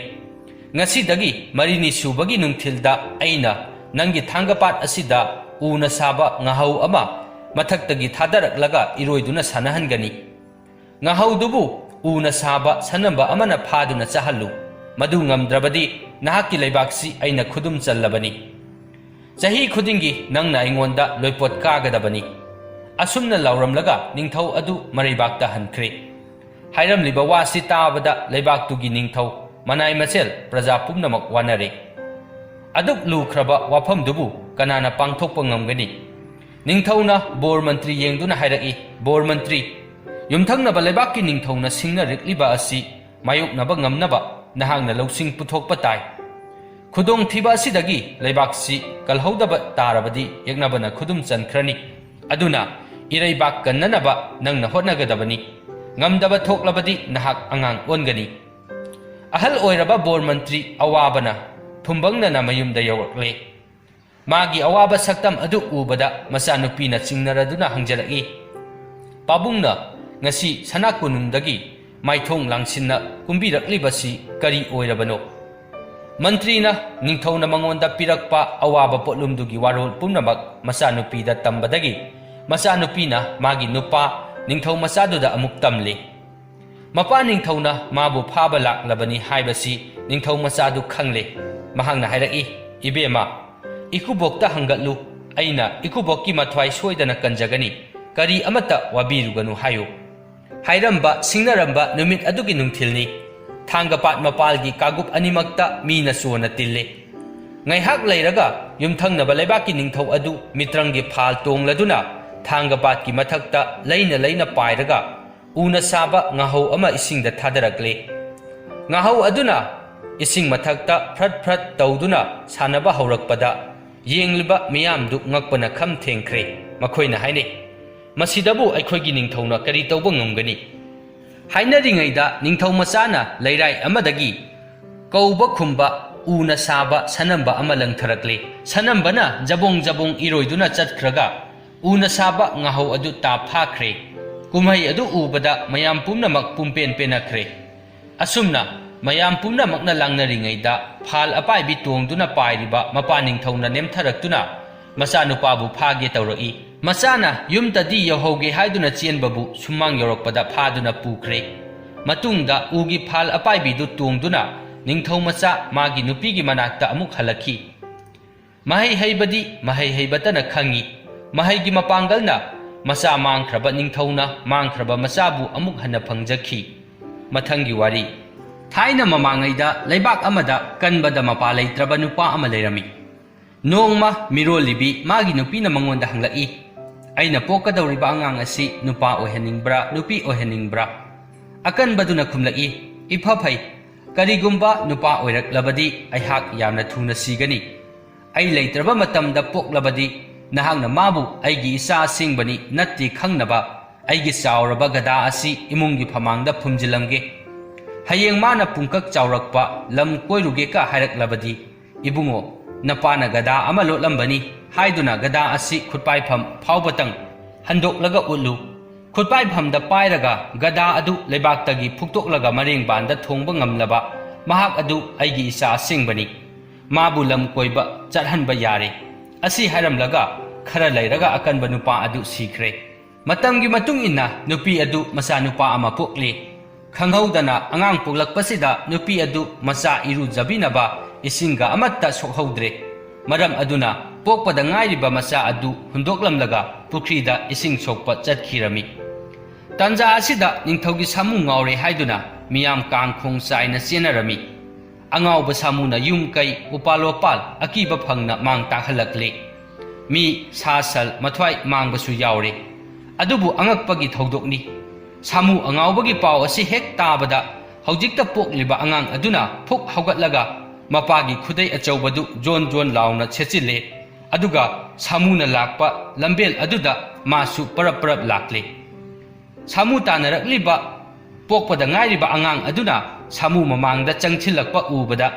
ꯉꯁꯤꯗꯒꯤ ꯃꯔꯤꯅꯤ ꯁꯨꯕꯒꯤ ꯅꯨꯡꯊꯤꯜꯗ ꯑꯩꯅ ꯅꯪꯒꯤ ꯊꯥꯡꯒꯄꯥꯠ ꯑꯁꯤꯗ ꯎꯅ ꯁꯥꯕ ꯉꯥꯍꯧ ꯑꯃ ꯃꯊꯛꯇꯒꯤ ꯊꯥꯗꯔꯛꯂꯒ ꯏꯔꯣꯏꯗꯨꯅ ꯁꯥꯟꯅꯍꯟꯒꯅꯤ꯫ ꯉꯥꯍꯧꯗꯨꯕꯨ ꯎꯅ ꯁꯥꯕ ꯁꯅꯝꯕ ꯑꯃꯅ ꯐꯥꯗꯨꯅ ꯆꯥꯍꯜꯂꯨ꯫ ꯃꯗꯨ ꯉꯝꯗ꯭ꯔꯕꯗꯤ ꯅꯍꯥꯛꯀꯤ ꯂꯩꯕꯥꯛꯁꯤ ꯑꯩꯅ ꯈꯨꯗꯨꯝ ꯆꯜꯂꯕꯅꯤ꯫ ꯆꯍꯤ ꯈꯨꯗꯤꯡꯒꯤ ꯅꯪꯅ ꯑꯩꯉꯣꯟꯗ ꯂꯣꯏꯄꯣꯠ ꯀꯥꯒꯗꯕꯅꯤ꯫" ꯑꯁꯨꯝꯅ ꯂꯥꯎꯔꯝꯂꯒ ꯅꯤꯡꯊꯧ ꯑꯗꯨ ꯃꯔꯩꯕꯥꯛꯇ ꯍꯟꯈ꯭ꯔꯦ꯫ ꯍꯥꯏꯔꯝꯂꯤꯕ ꯋꯥꯁꯤ ꯇꯥꯕꯗ ꯂꯩꯕꯥꯛꯇꯨꯒꯤ ꯅꯤꯡꯊꯧ, ꯃꯅꯥꯏ ꯃꯆꯦꯜ, ꯄ꯭ꯔꯖꯥ ꯄꯨꯝꯅꯃꯛ ꯋꯥꯅꯔꯦ꯫ ꯑꯗꯨꯛ ꯂꯨꯈ꯭ꯔꯕ ꯋꯥꯐꯝꯗꯨꯕꯨ ꯀꯅꯥꯅ ꯄꯥꯡꯊꯣꯛꯄ ꯉꯝꯒꯅꯤ? ꯅꯤꯡꯊꯧꯅ ꯕꯣꯔ ꯃꯟꯇ꯭ꯔꯤ ꯌꯦꯡꯗꯨꯅ ꯍꯥꯏꯔꯛꯏ, "ꯕꯣꯔ ꯃꯟꯇ꯭ꯔꯤ, ꯌꯨꯝꯊꯪꯅꯕ ꯂꯩꯕꯥꯛꯀꯤ ꯅꯤꯡꯊꯧꯅ ꯁꯤꯡꯅꯔꯛꯂꯤꯕ ꯑꯁꯤ ꯃꯥꯌꯣꯛꯅꯕ ꯉꯝꯅꯕ ꯅꯍꯥꯛꯅ ꯂꯧꯁꯤꯡ ꯄꯨꯊꯣꯛꯄ ꯇꯥꯏ꯫ ꯈꯨꯗꯣꯡꯊꯤꯕ ꯑꯁꯤꯗꯒꯤ ꯂꯩꯕꯥꯛꯁꯤ ꯀꯜꯍꯧꯗꯕ ꯇꯥꯔꯕꯗꯤ ꯌꯦꯛꯅꯕꯅ ꯈꯨꯗꯨꯝ ꯆꯟꯈ꯭ꯔꯅꯤ꯫ ꯑꯗꯨꯅ ꯏꯔꯩꯕꯥꯛ ꯀꯟꯅꯅꯕ ꯅꯪꯅ ꯍꯣꯠꯅꯒꯗꯕꯅꯤ꯫ ꯉꯝꯗꯕ ꯊꯣꯛꯂꯕꯗꯤ ꯅꯍꯥꯛ ꯑꯉꯥꯡ ꯑꯣꯟꯒꯅꯤ꯫" ꯑꯍꯜ ꯑꯣꯏꯔꯕ ꯕꯣꯔ ꯃꯟꯇ꯭ꯔꯤ ꯑꯋꯥꯕꯅ ꯊꯨꯝꯕꯪꯅꯅ ꯃꯌꯨꯝꯗ ꯌꯧꯔꯛꯂꯦ꯫ ꯃꯥꯒꯤ ꯑꯋꯥꯕ ꯁꯛꯇꯝ ꯑꯗꯨ ꯎꯕꯗ ꯃꯆꯥꯅꯨꯄꯤꯅ ꯆꯤꯡꯅꯔꯗꯨꯅ ꯍꯪꯖꯔꯛꯏ, "ꯄꯥꯕꯨꯡꯅ ꯉꯁꯤ ꯁꯅꯥ ꯀꯣꯅꯨꯡꯗꯒꯤ ꯃꯥꯏꯊꯣꯡ ꯂꯥꯡꯁꯤꯟꯅ ꯀꯨꯝꯕꯤꯔꯛꯂꯤꯕꯁꯤ ꯀꯔꯤ ꯑꯣꯏꯔꯕꯅꯣ?" ꯃꯟꯇ꯭ꯔꯤꯅ ꯅꯤꯡꯊꯧꯅ ꯃꯉꯣꯟꯗ ꯄꯤꯔꯛꯄ ꯑꯋꯥꯕ ꯄꯣꯠꯂꯨꯝꯗꯨꯒꯤ ꯋꯥꯔꯣꯜ ꯄꯨꯝꯅꯃꯛ ꯃꯆꯥꯅꯨꯄꯤꯗ ꯇꯝꯕꯗꯒꯤ ꯃꯆꯥꯅꯨꯄꯤꯅ ꯃꯥꯒꯤ ꯅꯨꯄꯥ ꯅꯤꯡꯊꯧ ꯃꯆꯥꯗꯨꯗ ꯑꯃꯨꯛ ꯇꯝꯂꯤ꯫ ꯃꯄꯥ ꯅꯤꯡꯊꯧꯅ ꯃꯥꯕꯨ ꯐꯥꯕ ꯂꯥꯛꯂꯕꯅꯤ ꯍꯥꯏꯕꯁꯤ ꯅꯤꯡꯊꯧ ꯃꯆꯥꯗꯨ ꯈꯪꯂꯦ꯫ ꯃꯍꯥꯛꯅ ꯍꯥꯏꯔꯛꯏ, "ꯏꯕꯦꯝꯃ, ꯏꯀꯨꯕꯣꯛꯇ ꯍꯪꯒꯠꯂꯨ, ꯑꯩꯅ ꯏꯀꯨꯕꯣꯛꯀꯤ ꯃꯊ꯭ꯋꯥꯏ ꯁꯣꯏꯗꯅ ꯀꯟꯖꯒꯅꯤ, ꯀꯔꯤ ꯑꯃꯠꯇ ꯋꯥꯕꯤꯔꯨꯒꯅꯨ ꯍꯥꯏꯌꯨ"꯫ ꯍꯥꯏꯔꯝꯕ ꯁꯤꯡꯅꯔꯝꯕ ꯅꯨꯃꯤꯠ ꯑꯗꯨꯒꯤ ꯅꯨꯡꯊꯤꯜꯅꯤ꯫ ꯊꯥꯡꯒꯄꯥꯠ ꯃꯄꯥꯜꯒꯤ ꯀꯥꯡꯒꯨꯞ ꯑꯅꯤꯃꯛꯇ ꯃꯤꯅ ꯆꯣꯟꯅ ꯇꯤꯜꯂꯤ꯫ ꯉꯥꯏꯍꯥꯛ ꯂꯩꯔꯒ ꯌꯨꯝꯊꯪꯅꯕ ꯂꯩꯕꯥꯛꯀꯤ ꯅꯤꯡꯊꯧ ꯑꯗꯨ ꯃꯤꯇ꯭ꯔꯪꯒꯤ ꯐꯥꯜ ꯇꯣꯡꯂꯗꯨꯅ ꯊꯥꯡꯒꯄꯥꯠꯀꯤ ꯃꯊꯛꯇ ꯂꯩꯅ ꯂꯩꯅ ꯄꯥꯏꯔꯒ ꯎꯅ ꯁꯥꯕ ꯉꯥꯍꯧ ꯑꯃ ꯏꯁꯤꯡꯗ ꯊꯥꯗꯔꯛꯂꯦ꯫ ꯉꯥꯍꯧ ꯑꯗꯨꯅ ꯏꯁꯤꯡ ꯃꯊꯛꯇ ꯐ꯭ꯔꯠ ꯐ꯭ꯔꯠ ꯇꯧꯗꯨꯅ ꯁꯥꯟꯅꯕ ꯍꯧꯔꯛꯄꯗ ꯌꯦꯡꯂꯤꯕ ꯃꯤꯌꯥꯝꯗꯨ ꯉꯛꯄꯅ ꯈꯝ ꯊꯦꯡꯈ꯭ꯔꯦ꯫ ꯃꯈꯣꯏꯅ ꯍꯥꯏꯅꯩ, "ꯃꯁꯤꯗꯕꯨ ꯑꯩꯈꯣꯏꯒꯤ ꯅꯤꯡꯊꯧꯅ ꯀꯔꯤ ꯇꯧꯕ ꯉꯝꯒꯅꯤ?" ꯍꯥꯏꯅꯔꯤꯉꯩꯗ ꯅꯤꯡꯊꯧ ꯃꯆꯥꯅ ꯂꯩꯔꯥꯏ ꯑꯃꯗꯒꯤ ꯀꯧꯕ ꯈꯨꯝꯕ ꯎꯅ ꯁꯥꯕ ꯁꯅꯝꯕ ꯑꯃ ꯂꯪꯊꯔꯛꯂꯦ꯫ ꯁꯅꯝꯕꯅ ꯖꯕꯣꯡ ꯖꯕꯣꯡ ꯏꯔꯣꯏꯗꯨꯅ ꯆꯠꯈ꯭ꯔꯒ ꯎꯅ ꯁꯥꯕ ꯉꯥꯍꯧ ꯑꯗꯨ ꯇꯥꯞ ꯐꯥꯈ꯭ꯔꯦ꯫ ꯀꯨꯝꯍꯩ ꯑꯗꯨ ꯎꯕꯗ ꯃꯌꯥꯝ ꯄꯨꯝꯅꯃꯛ ꯄꯨꯝꯄꯦꯟ ꯄꯦꯟꯅꯈ꯭ꯔꯦ꯫ ꯑꯁꯨꯝꯅ ꯃꯌꯥꯝ ꯄꯨꯝꯅꯃꯛꯅ ꯂꯥꯡꯅꯔꯤꯉꯩꯗ ꯐꯥꯜ ꯑꯄꯥꯏꯕꯤ ꯇꯣꯡꯗꯨꯅ ꯄꯥꯏꯔꯤꯕ ꯃꯄꯥ ꯅꯤꯡꯊꯧꯅ ꯅꯦꯝꯊꯔꯛꯇꯨꯅ ꯃꯆꯥꯅꯨꯄꯥꯕꯨ ꯐꯥꯒꯦ ꯇꯧꯔꯛꯏ꯫ ꯃꯆꯥꯅ ꯌꯨꯝꯇꯗꯤ ꯌꯧꯍꯧꯒꯦ ꯍꯥꯏꯗꯨꯅ ꯆꯦꯟꯕꯕꯨ ꯁꯨꯃꯥꯡ ꯌꯧꯔꯛꯄꯗ ꯐꯥꯗꯨꯅ ꯄꯨꯈ꯭ꯔꯦ꯫ ꯃꯇꯨꯡꯗ ꯎꯒꯤ ꯐꯥꯜ ꯑꯄꯥꯏꯕꯤꯗꯨ ꯇꯣꯡꯗꯨꯅ ꯅꯤꯡꯊꯧ ꯃꯆꯥ ꯃꯥꯒꯤ ꯅꯨꯄꯤꯒꯤ ꯃꯅꯥꯛꯇ ꯑꯃꯨꯛ ꯍꯜꯂꯛꯈꯤ꯫ ꯃꯍꯩ ꯍꯩꯕꯗꯤ ꯃꯍꯩ ꯍꯩꯕꯇꯅ ꯈꯪꯉꯤ꯫ ꯃꯍꯩꯒꯤ ꯃꯄꯥꯡꯒꯜꯅ ꯃꯆꯥ ꯃꯥꯡꯈ꯭ꯔꯕ ꯅꯤꯡꯊꯧꯅ ꯃꯥꯡꯈ꯭ꯔꯕ ꯃꯆꯥꯕꯨ ꯑꯃꯨꯛ ꯍꯟꯅ ꯐꯪꯖꯈꯤ꯫ ꯃꯊꯪꯒꯤ ꯋꯥꯔꯤ꯫ ꯊꯥꯏꯅ ꯃꯃꯥꯡꯉꯩꯗ ꯂꯩꯕꯥꯛ ꯑꯃꯗ ꯀꯟꯕꯗ ꯃꯄꯥ ꯂꯩꯇ꯭ꯔꯕ ꯅꯨꯄꯥ ꯑꯃ ꯂꯩꯔꯝꯃꯤ꯫ ꯅꯣꯡꯃ ꯃꯤꯔꯣꯜꯂꯤꯕꯤ ꯃꯥꯒꯤ ꯅꯨꯄꯤꯅ ꯃꯉꯣꯟꯗ ꯍꯪꯂꯛꯏ, "ꯑꯩꯅ ꯄꯣꯛꯀꯗꯧꯔꯤꯕ ꯑꯉꯥꯡ ꯑꯁꯤ ꯅꯨꯄꯥ ꯑꯣꯏꯍꯟꯅꯤꯡꯕ꯭ꯔꯥ, ꯅꯨꯄꯤ ꯑꯣꯏꯍꯟꯅꯤꯡꯕ꯭ꯔꯥ?" ꯑꯀꯟꯕꯗꯨꯅ ꯈꯨꯝꯂꯛꯏ, "ꯏꯐ ꯐꯩ, ꯀꯔꯤꯒꯨꯝꯕ ꯅꯨꯄꯥ ꯑꯣꯏꯔꯛꯂꯕꯗꯤ ꯑꯩꯍꯥꯛ ꯌꯥꯝꯅ ꯊꯨꯅ ꯁꯤꯒꯅꯤ꯫ ꯑꯩ ꯂꯩꯇ꯭ꯔꯕ ꯃꯇꯝꯗ ꯄꯣꯛꯂꯕꯗꯤ ꯅꯍꯥꯛꯅ ꯃꯥꯕꯨ ꯑꯩꯒꯤ ꯏꯆꯥ ꯑꯁꯦꯡꯕꯅꯤ ꯅꯠꯇꯦ ꯈꯪꯅꯕ ꯑꯩꯒꯤ ꯆꯥꯎꯔꯕ ꯒꯗꯥ ꯑꯁꯤ ꯏꯃꯨꯡꯒꯤ ꯐꯃꯥꯡꯗ ꯐꯨꯝꯖꯤꯜꯂꯝꯒꯦ"꯫ ꯍꯌꯦꯡ ꯃꯥꯅ ꯄꯨꯡꯀꯛ ꯆꯥꯎꯔꯛꯄ ꯂꯝ ꯀꯣꯏꯔꯨꯒꯦꯀ ꯍꯥꯏꯔꯛꯂꯕꯗꯤ, ꯏꯕꯨꯡꯉꯣ, ꯅꯄꯥꯅ ꯒꯗꯥ ꯑꯃ ꯂꯣꯠꯂꯝꯕꯅꯤ ꯍꯥꯏꯗꯨꯅ ꯒꯗꯥ ꯑꯁꯤ ꯈꯨꯠꯄꯥꯏꯐꯝ ꯐꯥꯎꯕꯇꯪ ꯍꯟꯗꯣꯛꯂꯒ ꯎꯠꯂꯨ꯫ ꯈꯨꯠꯄꯥꯏꯐꯝꯗ ꯄꯥꯏꯔꯒ ꯒꯗꯥ ꯑꯗꯨ ꯂꯩꯕꯥꯛꯇꯒꯤ ꯐꯨꯛꯇꯣꯛꯂꯒ ꯃꯔꯦꯡꯕꯥꯟꯗ ꯊꯣꯡꯕ ꯉꯝꯂꯕ ꯃꯍꯥꯛ ꯑꯗꯨ ꯑꯩꯒꯤ ꯏꯆꯥ ꯑꯁꯦꯡꯕꯅꯤ꯫ ꯃꯥꯕꯨ ꯂꯝ ꯀꯣꯏꯕ ꯆꯠꯍꯟꯕ ꯌꯥꯔꯦ꯫ ꯑꯁꯤ ꯍꯥꯏꯔꯝꯂꯒ ꯈꯔ ꯂꯩꯔꯒ ꯑꯀꯟꯕ ꯅꯨꯄꯥ ꯑꯗꯨ ꯁꯤꯈ꯭ꯔꯦ꯫ ꯃꯇꯝꯒꯤ ꯃꯇꯨꯡ ꯏꯟꯅ ꯅꯨꯄꯤ ꯑꯗꯨ ꯃꯆꯥꯅꯨꯄꯥ ꯑꯃ ꯄꯣꯛꯂꯤ꯫ ꯈꯪꯍꯧꯗꯅ ꯑꯉꯥꯡ ꯄꯣꯛꯂꯛꯄꯁꯤꯗ ꯅꯨꯄꯤ ꯑꯗꯨ ꯃꯆꯥ ꯏꯔꯨꯖꯕꯤꯅꯕ ꯏꯁꯤꯡꯒ ꯑꯃꯠꯇ ꯁꯣꯛꯍꯧꯗ꯭ꯔꯦ꯫ ꯃꯔꯝ ꯑꯗꯨꯅ ꯄꯣꯛꯄꯗ ꯉꯥꯏꯔꯤꯕ ꯃꯆꯥ ꯑꯗꯨ ꯍꯨꯟꯗꯣꯛꯂꯝꯂꯒ ꯄꯨꯈ꯭ꯔꯤꯗ ꯏꯁꯤꯡ ꯁꯣꯛꯄ ꯆꯠꯈꯤꯔꯝꯃꯤ꯫ ꯇꯥꯟꯖꯥ ꯑꯁꯤꯗ ꯅꯤꯡꯊꯧꯒꯤ ꯁꯥꯃꯨ ꯉꯥꯎꯔꯦ ꯍꯥꯏꯗꯨꯅ ꯃꯤꯌꯥꯝ ꯀꯥꯡ ꯈꯣꯡ ꯆꯥꯏꯅ ꯆꯦꯟꯅꯔꯝꯃꯤ꯫ ꯑꯉꯥꯎꯕ ꯁꯥꯃꯨꯅ ꯌꯨꯝ ꯀꯩ, ꯎꯄꯥꯜ ꯋꯥꯄꯥꯜ, ꯑꯀꯤꯕ ꯐꯪꯅ ꯃꯥꯡ ꯇꯥꯛꯍꯜꯂꯛꯂꯦ꯫ ꯃꯤ, ꯁꯥ ꯁꯟ ꯃꯊ꯭ꯋꯥꯏ ꯃꯥꯡꯕꯁꯨ ꯌꯥꯎꯔꯦ꯫ ꯑꯗꯨꯕꯨ ꯑꯉꯛꯄꯒꯤ ꯊꯧꯗꯣꯛꯅꯤ꯫ ꯁꯥꯃꯨ ꯑꯉꯥꯎꯕꯒꯤ ꯄꯥꯎ ꯑꯁꯤ ꯍꯦꯛ ꯇꯥꯕꯗ ꯍꯧꯖꯤꯛꯇ ꯄꯣꯛꯂꯤꯕ ꯑꯉꯥꯡ ꯑꯗꯨꯅ ꯐꯨꯛ ꯍꯧꯒꯠꯂꯒ ꯃꯄꯥꯒꯤ ꯈꯨꯗꯩ ꯑꯆꯧꯕꯗꯨ ꯖꯣꯟ ꯖꯣꯟ ꯂꯥꯎꯅ ꯁꯦꯠꯆꯤꯜꯂꯦ꯫ ꯑꯗꯨꯒ ꯁꯥꯃꯨꯅ ꯂꯥꯛꯄ ꯂꯝꯕꯦꯜ ꯑꯗꯨꯗ ꯃꯥꯁꯨ ꯄꯔꯞ ꯄꯔꯞ ꯂꯥꯛꯂꯦ꯫ ꯁꯥꯃꯨ ꯇꯥꯟꯅꯔꯛꯂꯤꯕ ꯄꯣꯛꯄꯗ ꯉꯥꯏꯔꯤꯕ ꯑꯉꯥꯡ ꯑꯗꯨꯅ ꯁꯥꯃꯨ ꯃꯃꯥꯡꯗ ꯆꯪꯁꯤꯜꯂꯛꯄ ꯎꯕꯗ,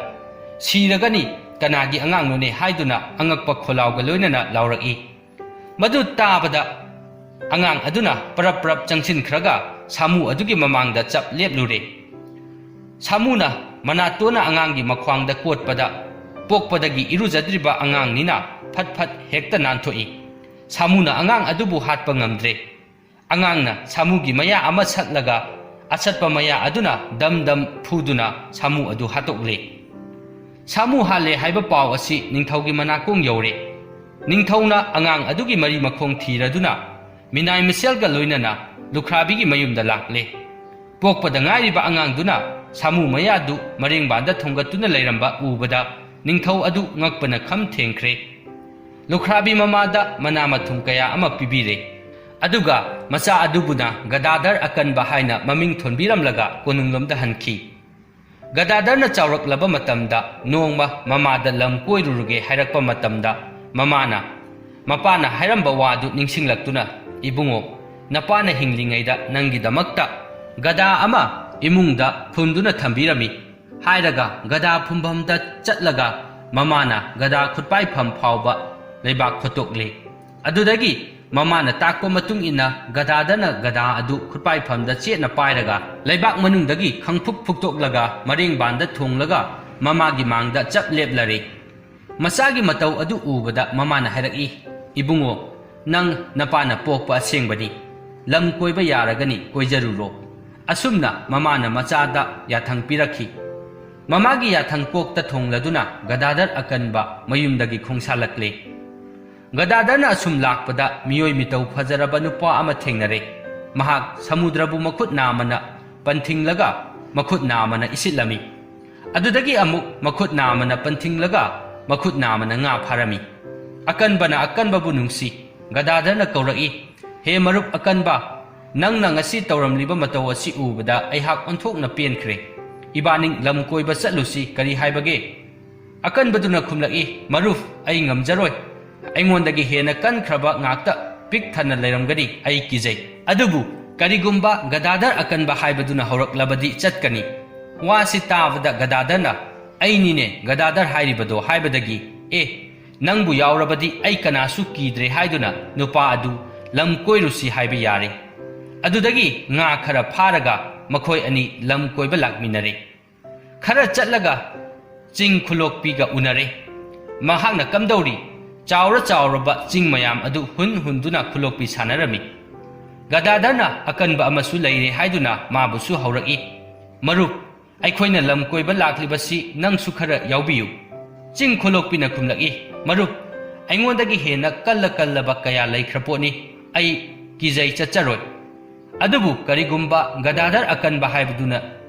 "ꯁꯤꯔꯒꯅꯤ, ꯀꯅꯥꯒꯤ ꯑꯉꯥꯡꯅꯣꯅꯦ?" ꯍꯥꯏꯗꯨꯅ ꯑꯉꯛꯄ ꯈꯣꯜꯂꯥꯎꯒ ꯂꯣꯏꯅꯅ ꯂꯥꯎꯔꯛꯏ꯫ ꯃꯗꯨ ꯇꯥꯕꯗ ꯑꯉꯥꯡ ꯑꯗꯨꯅ ꯄꯔꯞ ꯄꯔꯞ ꯆꯪꯁꯤꯟꯈ꯭ꯔꯒ ꯁꯥꯃꯨ ꯑꯗꯨꯒꯤ ꯃꯃꯥꯡꯗ ꯆꯞ ꯂꯦꯞꯂꯨꯔꯦ꯫ ꯁꯥꯃꯨꯅ ꯃꯅꯥꯇꯣꯟꯅ ꯑꯉꯥꯡꯒꯤ ꯃꯈ꯭ꯋꯥꯡꯗ ꯀꯣꯠꯄꯗ, ꯄꯣꯛꯄꯗꯒꯤ ꯏꯔꯨꯖꯗ꯭ꯔꯤꯕ ꯑꯉꯥꯡꯅꯤꯅ ꯐꯠ ꯐꯠ ꯍꯦꯛꯇ ꯅꯥꯟꯊꯣꯛꯏ꯫ ꯁꯥꯃꯨꯅ ꯑꯉꯥꯡ ꯑꯗꯨꯕꯨ ꯍꯥꯠꯄ ꯉꯝꯗ꯭ꯔꯦ꯫ ꯑꯉꯥꯡꯅ ꯁꯥꯃꯨꯒꯤ ꯃꯌꯥ ꯑꯃ ꯁꯠꯂꯒ, ꯑꯁꯠꯄ ꯃꯌꯥ ꯑꯗꯨꯅ ꯗꯝ ꯗꯝ ꯐꯨꯗꯨꯅ ꯁꯥꯃꯨ ꯑꯗꯨ ꯍꯥꯠꯇꯣꯛꯂꯦ꯫ ꯁꯥꯃꯨ ꯍꯥꯠꯂꯦ ꯍꯥꯏꯕ ꯄꯥꯎ ꯑꯁꯤ ꯅꯤꯡꯊꯧꯒꯤ ꯃꯅꯥꯀꯣꯡ ꯌꯧꯔꯦ꯫ ꯅꯤꯡꯊꯧꯅ ꯑꯉꯥꯡ ꯑꯗꯨꯒꯤ ꯃꯔꯤ ꯃꯈꯣꯡ ꯊꯤꯔꯗꯨꯅ ꯃꯤꯅꯥꯏ ꯃꯤꯁꯦꯜꯒ ꯂꯣꯏꯅꯅ ꯂꯨꯈ꯭ꯔꯥꯕꯤꯒꯤ ꯃꯌꯨꯝꯗ ꯂꯥꯛꯂꯦ꯫ ꯄꯣꯛꯄꯗ ꯉꯥꯏꯔꯤꯕ ꯑꯉꯥꯡꯗꯨꯅ ꯁꯥꯃꯨ ꯃꯌꯥꯗꯨ ꯃꯔꯦꯡꯕꯥꯟꯗ ꯊꯣꯡꯒꯠꯇꯨꯅ ꯂꯩꯔꯝꯕ ꯎꯕꯗ ꯅꯤꯡꯊꯧ ꯑꯗꯨ ꯉꯛꯄꯅ ꯈꯝ ꯊꯦꯡꯈ꯭ꯔꯦ꯫ ꯂꯨꯈ꯭ꯔꯥꯕꯤ ꯃꯃꯥꯗ ꯃꯅꯥ ꯃꯊꯨꯝ ꯀꯌꯥ ꯑꯃ ꯄꯤꯕꯤꯔꯦ꯫ ꯑꯗꯨꯒ ꯃꯆꯥ ꯑꯗꯨꯕꯨꯅ ꯒꯗꯥꯗꯔ ꯑꯀꯟꯕ ꯍꯥꯏꯅ ꯃꯃꯤꯡ ꯊꯣꯟꯕꯤꯔꯝꯂꯒ ꯀꯣꯅꯨꯡꯂꯣꯝꯗ ꯍꯟꯈꯤ꯫ ꯒꯗꯥꯗꯔꯅ ꯆꯥꯎꯔꯛꯂꯕ ꯃꯇꯝꯗ ꯅꯣꯡꯃ ꯃꯃꯥꯗ ꯂꯝ ꯀꯣꯏꯔꯨꯔꯒꯦ ꯍꯥꯏꯔꯛꯄ ꯃꯇꯝꯗ ꯃꯃꯥꯅ, ꯃꯄꯥꯅ ꯍꯥꯏꯔꯝꯕ ꯋꯥꯗꯨ ꯅꯤꯡꯁꯤꯡꯂꯛꯇꯨꯅ, "ꯏꯕꯨꯡꯉꯣ, ꯅꯄꯥꯅ ꯍꯤꯡꯂꯤꯉꯩꯗ ꯅꯪꯒꯤꯗꯃꯛꯇ ꯒꯗꯥ ꯑꯃ ꯏꯃꯨꯡꯗ ꯐꯨꯝꯗꯨꯅ ꯊꯝꯕꯤꯔꯝꯃꯤ" ꯍꯥꯏꯔꯒ ꯒꯗꯥ ꯐꯨꯝꯐꯝꯗ ꯆꯠꯂꯒ ꯃꯃꯥꯅ ꯒꯗꯥ ꯈꯨꯠꯄꯥꯏꯐꯝ ꯐꯥꯎꯕ ꯂꯩꯕꯥꯛ ꯈꯣꯠꯇꯣꯛꯂꯦ꯫ ꯑꯗꯨꯗꯒꯤ ꯃꯃꯥꯅ ꯇꯥꯛꯄ ꯃꯇꯨꯡ ꯏꯟꯅ ꯒꯗꯥꯗꯔꯅ ꯒꯗꯥ ꯑꯗꯨ ꯈꯨꯠꯄꯥꯏꯐꯝꯗ ꯆꯦꯠꯅ ꯄꯥꯏꯔꯒ ꯂꯩꯕꯥꯛ ꯃꯅꯨꯡꯗꯒꯤ ꯈꯪꯐꯨꯛ ꯐꯨꯛꯇꯣꯛꯂꯒ ꯃꯔꯦꯡꯕꯥꯟꯗ ꯊꯣꯡꯂꯒ ꯃꯃꯥꯒꯤ ꯃꯥꯡꯗ ꯆꯞ ꯂꯦꯞꯂꯔꯦ꯫ ꯃꯆꯥꯒꯤ ꯃꯇꯧ ꯑꯗꯨ ꯎꯕꯗ ꯃꯃꯥꯅ ꯍꯥꯏꯔꯛꯏ, "ꯏꯕꯨꯡꯉꯣ, ꯅꯪ ꯅꯄꯥꯅ ꯄꯣꯛꯄ ꯑꯁꯦꯡꯕꯅꯤ꯫ ꯂꯝ ꯀꯣꯏꯕ ꯌꯥꯔꯒꯅꯤ, ꯀꯣꯏꯖꯔꯨꯔꯣ"꯫ ꯑꯁꯨꯝꯅ ꯃꯃꯥꯅ ꯃꯆꯥꯗ ꯌꯥꯊꯪ ꯄꯤꯔꯛꯈꯤ꯫ ꯃꯃꯥꯒꯤ ꯌꯥꯊꯪ ꯀꯣꯛꯇ ꯊꯣꯡꯂꯗꯨꯅ ꯒꯗꯥꯗꯔ ꯑꯀꯟꯕ ꯃꯌꯨꯝꯗꯒꯤ ꯈꯣꯡꯁꯥꯜꯂꯛꯂꯦ꯫ ꯒꯗꯥꯗꯔꯅ ꯑꯁꯨꯝ ꯂꯥꯛꯄꯗ ꯃꯤꯑꯣꯏ ꯃꯤꯇꯧ ꯐꯖꯔꯕ ꯅꯨꯄꯥ ꯑꯃ ꯊꯦꯡꯅꯔꯦ꯫ ꯃꯍꯥꯛ ꯁꯃꯨꯗ꯭ꯔꯕꯨ ꯃꯈꯨꯠ ꯅꯥꯝꯃꯅ ꯄꯟꯊꯤꯡꯂꯒ ꯃꯈꯨꯠ ꯅꯥꯝꯃꯅ ꯏꯁꯤꯠꯂꯝꯃꯤ꯫ ꯑꯗꯨꯗꯒꯤ ꯑꯃꯨꯛ ꯃꯈꯨꯠ ꯅꯥꯝꯃꯅ ꯄꯟꯊꯤꯡꯂꯒ ꯃꯈꯨꯠ ꯅꯥꯝꯃꯅ ꯉꯥ ꯐꯥꯔꯝꯃꯤ꯫ ꯑꯀꯟꯕꯅ ꯑꯀꯟꯕꯕꯨ ꯅꯨꯡꯁꯤ꯫ ꯒꯗꯥꯗꯔꯅ ꯀꯧꯔꯛꯏ, "ꯍꯦ ꯃꯔꯨꯞ ꯑꯀꯟꯕ, ꯅꯪꯅ ꯉꯁꯤ ꯇꯧꯔꯝꯂꯤꯕ ꯃꯇꯧ ꯑꯁꯤ ꯎꯕꯗ ꯑꯩꯍꯥꯛ ꯑꯣꯟꯊꯣꯛꯅ ꯄꯦꯟꯈ꯭ꯔꯦ꯫ ꯏꯕꯥꯅꯤ ꯂꯝ ꯀꯣꯏꯕ ꯆꯠꯂꯨꯁꯤ, ꯀꯔꯤ ꯍꯥꯏꯕꯒꯦ?" ꯑꯀꯟꯕꯗꯨꯅ ꯈꯨꯝꯂꯛꯏ, "ꯃꯔꯨꯞ, ꯑꯩ ꯉꯝꯖꯔꯣꯏ꯫ ꯑꯩꯉꯣꯟꯗꯒꯤ ꯍꯦꯟꯅ ꯀꯟꯈ꯭ꯔꯕ ꯉꯥꯛꯇ ꯄꯤꯛ ꯊꯟꯅ ꯂꯩꯔꯝꯒꯅꯤ, ꯑꯩ ꯀꯤꯖꯩ꯫ ꯑꯗꯨꯕꯨ ꯀꯔꯤꯒꯨꯝꯕ ꯒꯗꯥꯗꯔ ꯑꯀꯟꯕ ꯍꯥꯏꯕꯗꯨꯅ ꯍꯧꯔꯛꯂꯕꯗꯤ ꯆꯠꯀꯅꯤ"꯫ ꯋꯥꯁꯤ ꯇꯥꯕꯗ ꯒꯗꯥꯗꯔꯅ, "ꯑꯩꯅꯤꯅꯦ ꯒꯗꯥꯗꯔ ꯍꯥꯏꯔꯤꯕꯗꯣ" ꯍꯥꯏꯕꯗꯒꯤ, "ꯑꯦ, ꯅꯪꯕꯨ ꯌꯥꯎꯔꯕꯗꯤ ꯑꯩ ꯀꯅꯥꯁꯨ ꯀꯤꯗ꯭ꯔꯦ" ꯍꯥꯏꯗꯨꯅ ꯅꯨꯄꯥ ꯑꯗꯨ ꯂꯝ ꯀꯣꯏꯔꯨꯁꯤ ꯍꯥꯏꯕ ꯌꯥꯔꯦ꯫ ꯑꯗꯨꯗꯒꯤ ꯉꯥ ꯈꯔ ꯐꯥꯔꯒ ꯃꯈꯣꯏ ꯑꯅꯤ ꯂꯝ ꯀꯣꯏꯕ ꯂꯥꯛꯃꯤꯟꯅꯔꯦ꯫ ꯈꯔ ꯆꯠꯂꯒ ꯆꯤꯡ ꯈꯨꯂꯣꯛꯄꯤꯒ ꯎꯅꯔꯦ꯫ ꯃꯍꯥꯛꯅ ꯀꯝꯗꯧꯔꯤ? ꯆꯥꯎꯔ ꯆꯥꯎꯔꯕ ꯆꯤꯡ ꯃꯌꯥꯝ ꯑꯗꯨ ꯍꯨꯟ ꯍꯨꯟꯗꯨꯅ ꯈꯨꯂꯣꯛꯄꯤ ꯁꯥꯟꯅꯔꯝꯃꯤ꯫ ꯒꯗꯥꯗꯔꯅ ꯑꯀꯟꯕ ꯑꯃꯁꯨ ꯂꯩꯔꯦ ꯍꯥꯏꯗꯨꯅ ꯃꯥꯕꯨꯁꯨ ꯍꯧꯔꯛꯏ, "ꯃꯔꯨꯞ, ꯑꯩꯈꯣꯏꯅ ꯂꯝ ꯀꯣꯏꯕ ꯂꯥꯛꯂꯤꯕꯁꯤ ꯅꯪꯁꯨ ꯈꯔ ꯌꯥꯎꯕꯤꯌꯨ꯫ ꯆꯤꯡ ꯈꯣꯂꯣꯛꯄꯤꯅ ꯈꯨꯝꯂꯛꯏ, "ꯃꯔꯨꯞ, ꯑꯩꯉꯣꯟꯗꯒꯤ ꯍꯦꯟꯅ ꯀꯜꯂ ꯀꯜꯂꯕ ꯀꯌꯥ ꯂꯩꯈ꯭ꯔ ꯄꯣꯠꯅꯤ꯫ ꯑꯩ ꯀꯤꯖꯩ, ꯆꯠꯆꯔꯣꯏ꯫ ꯑꯗꯨꯕꯨ ꯀꯔꯤꯒꯨꯝꯕ ꯒꯗꯥꯗꯔ ꯑꯀꯟꯕ ꯍꯥꯏꯕꯗꯨꯅ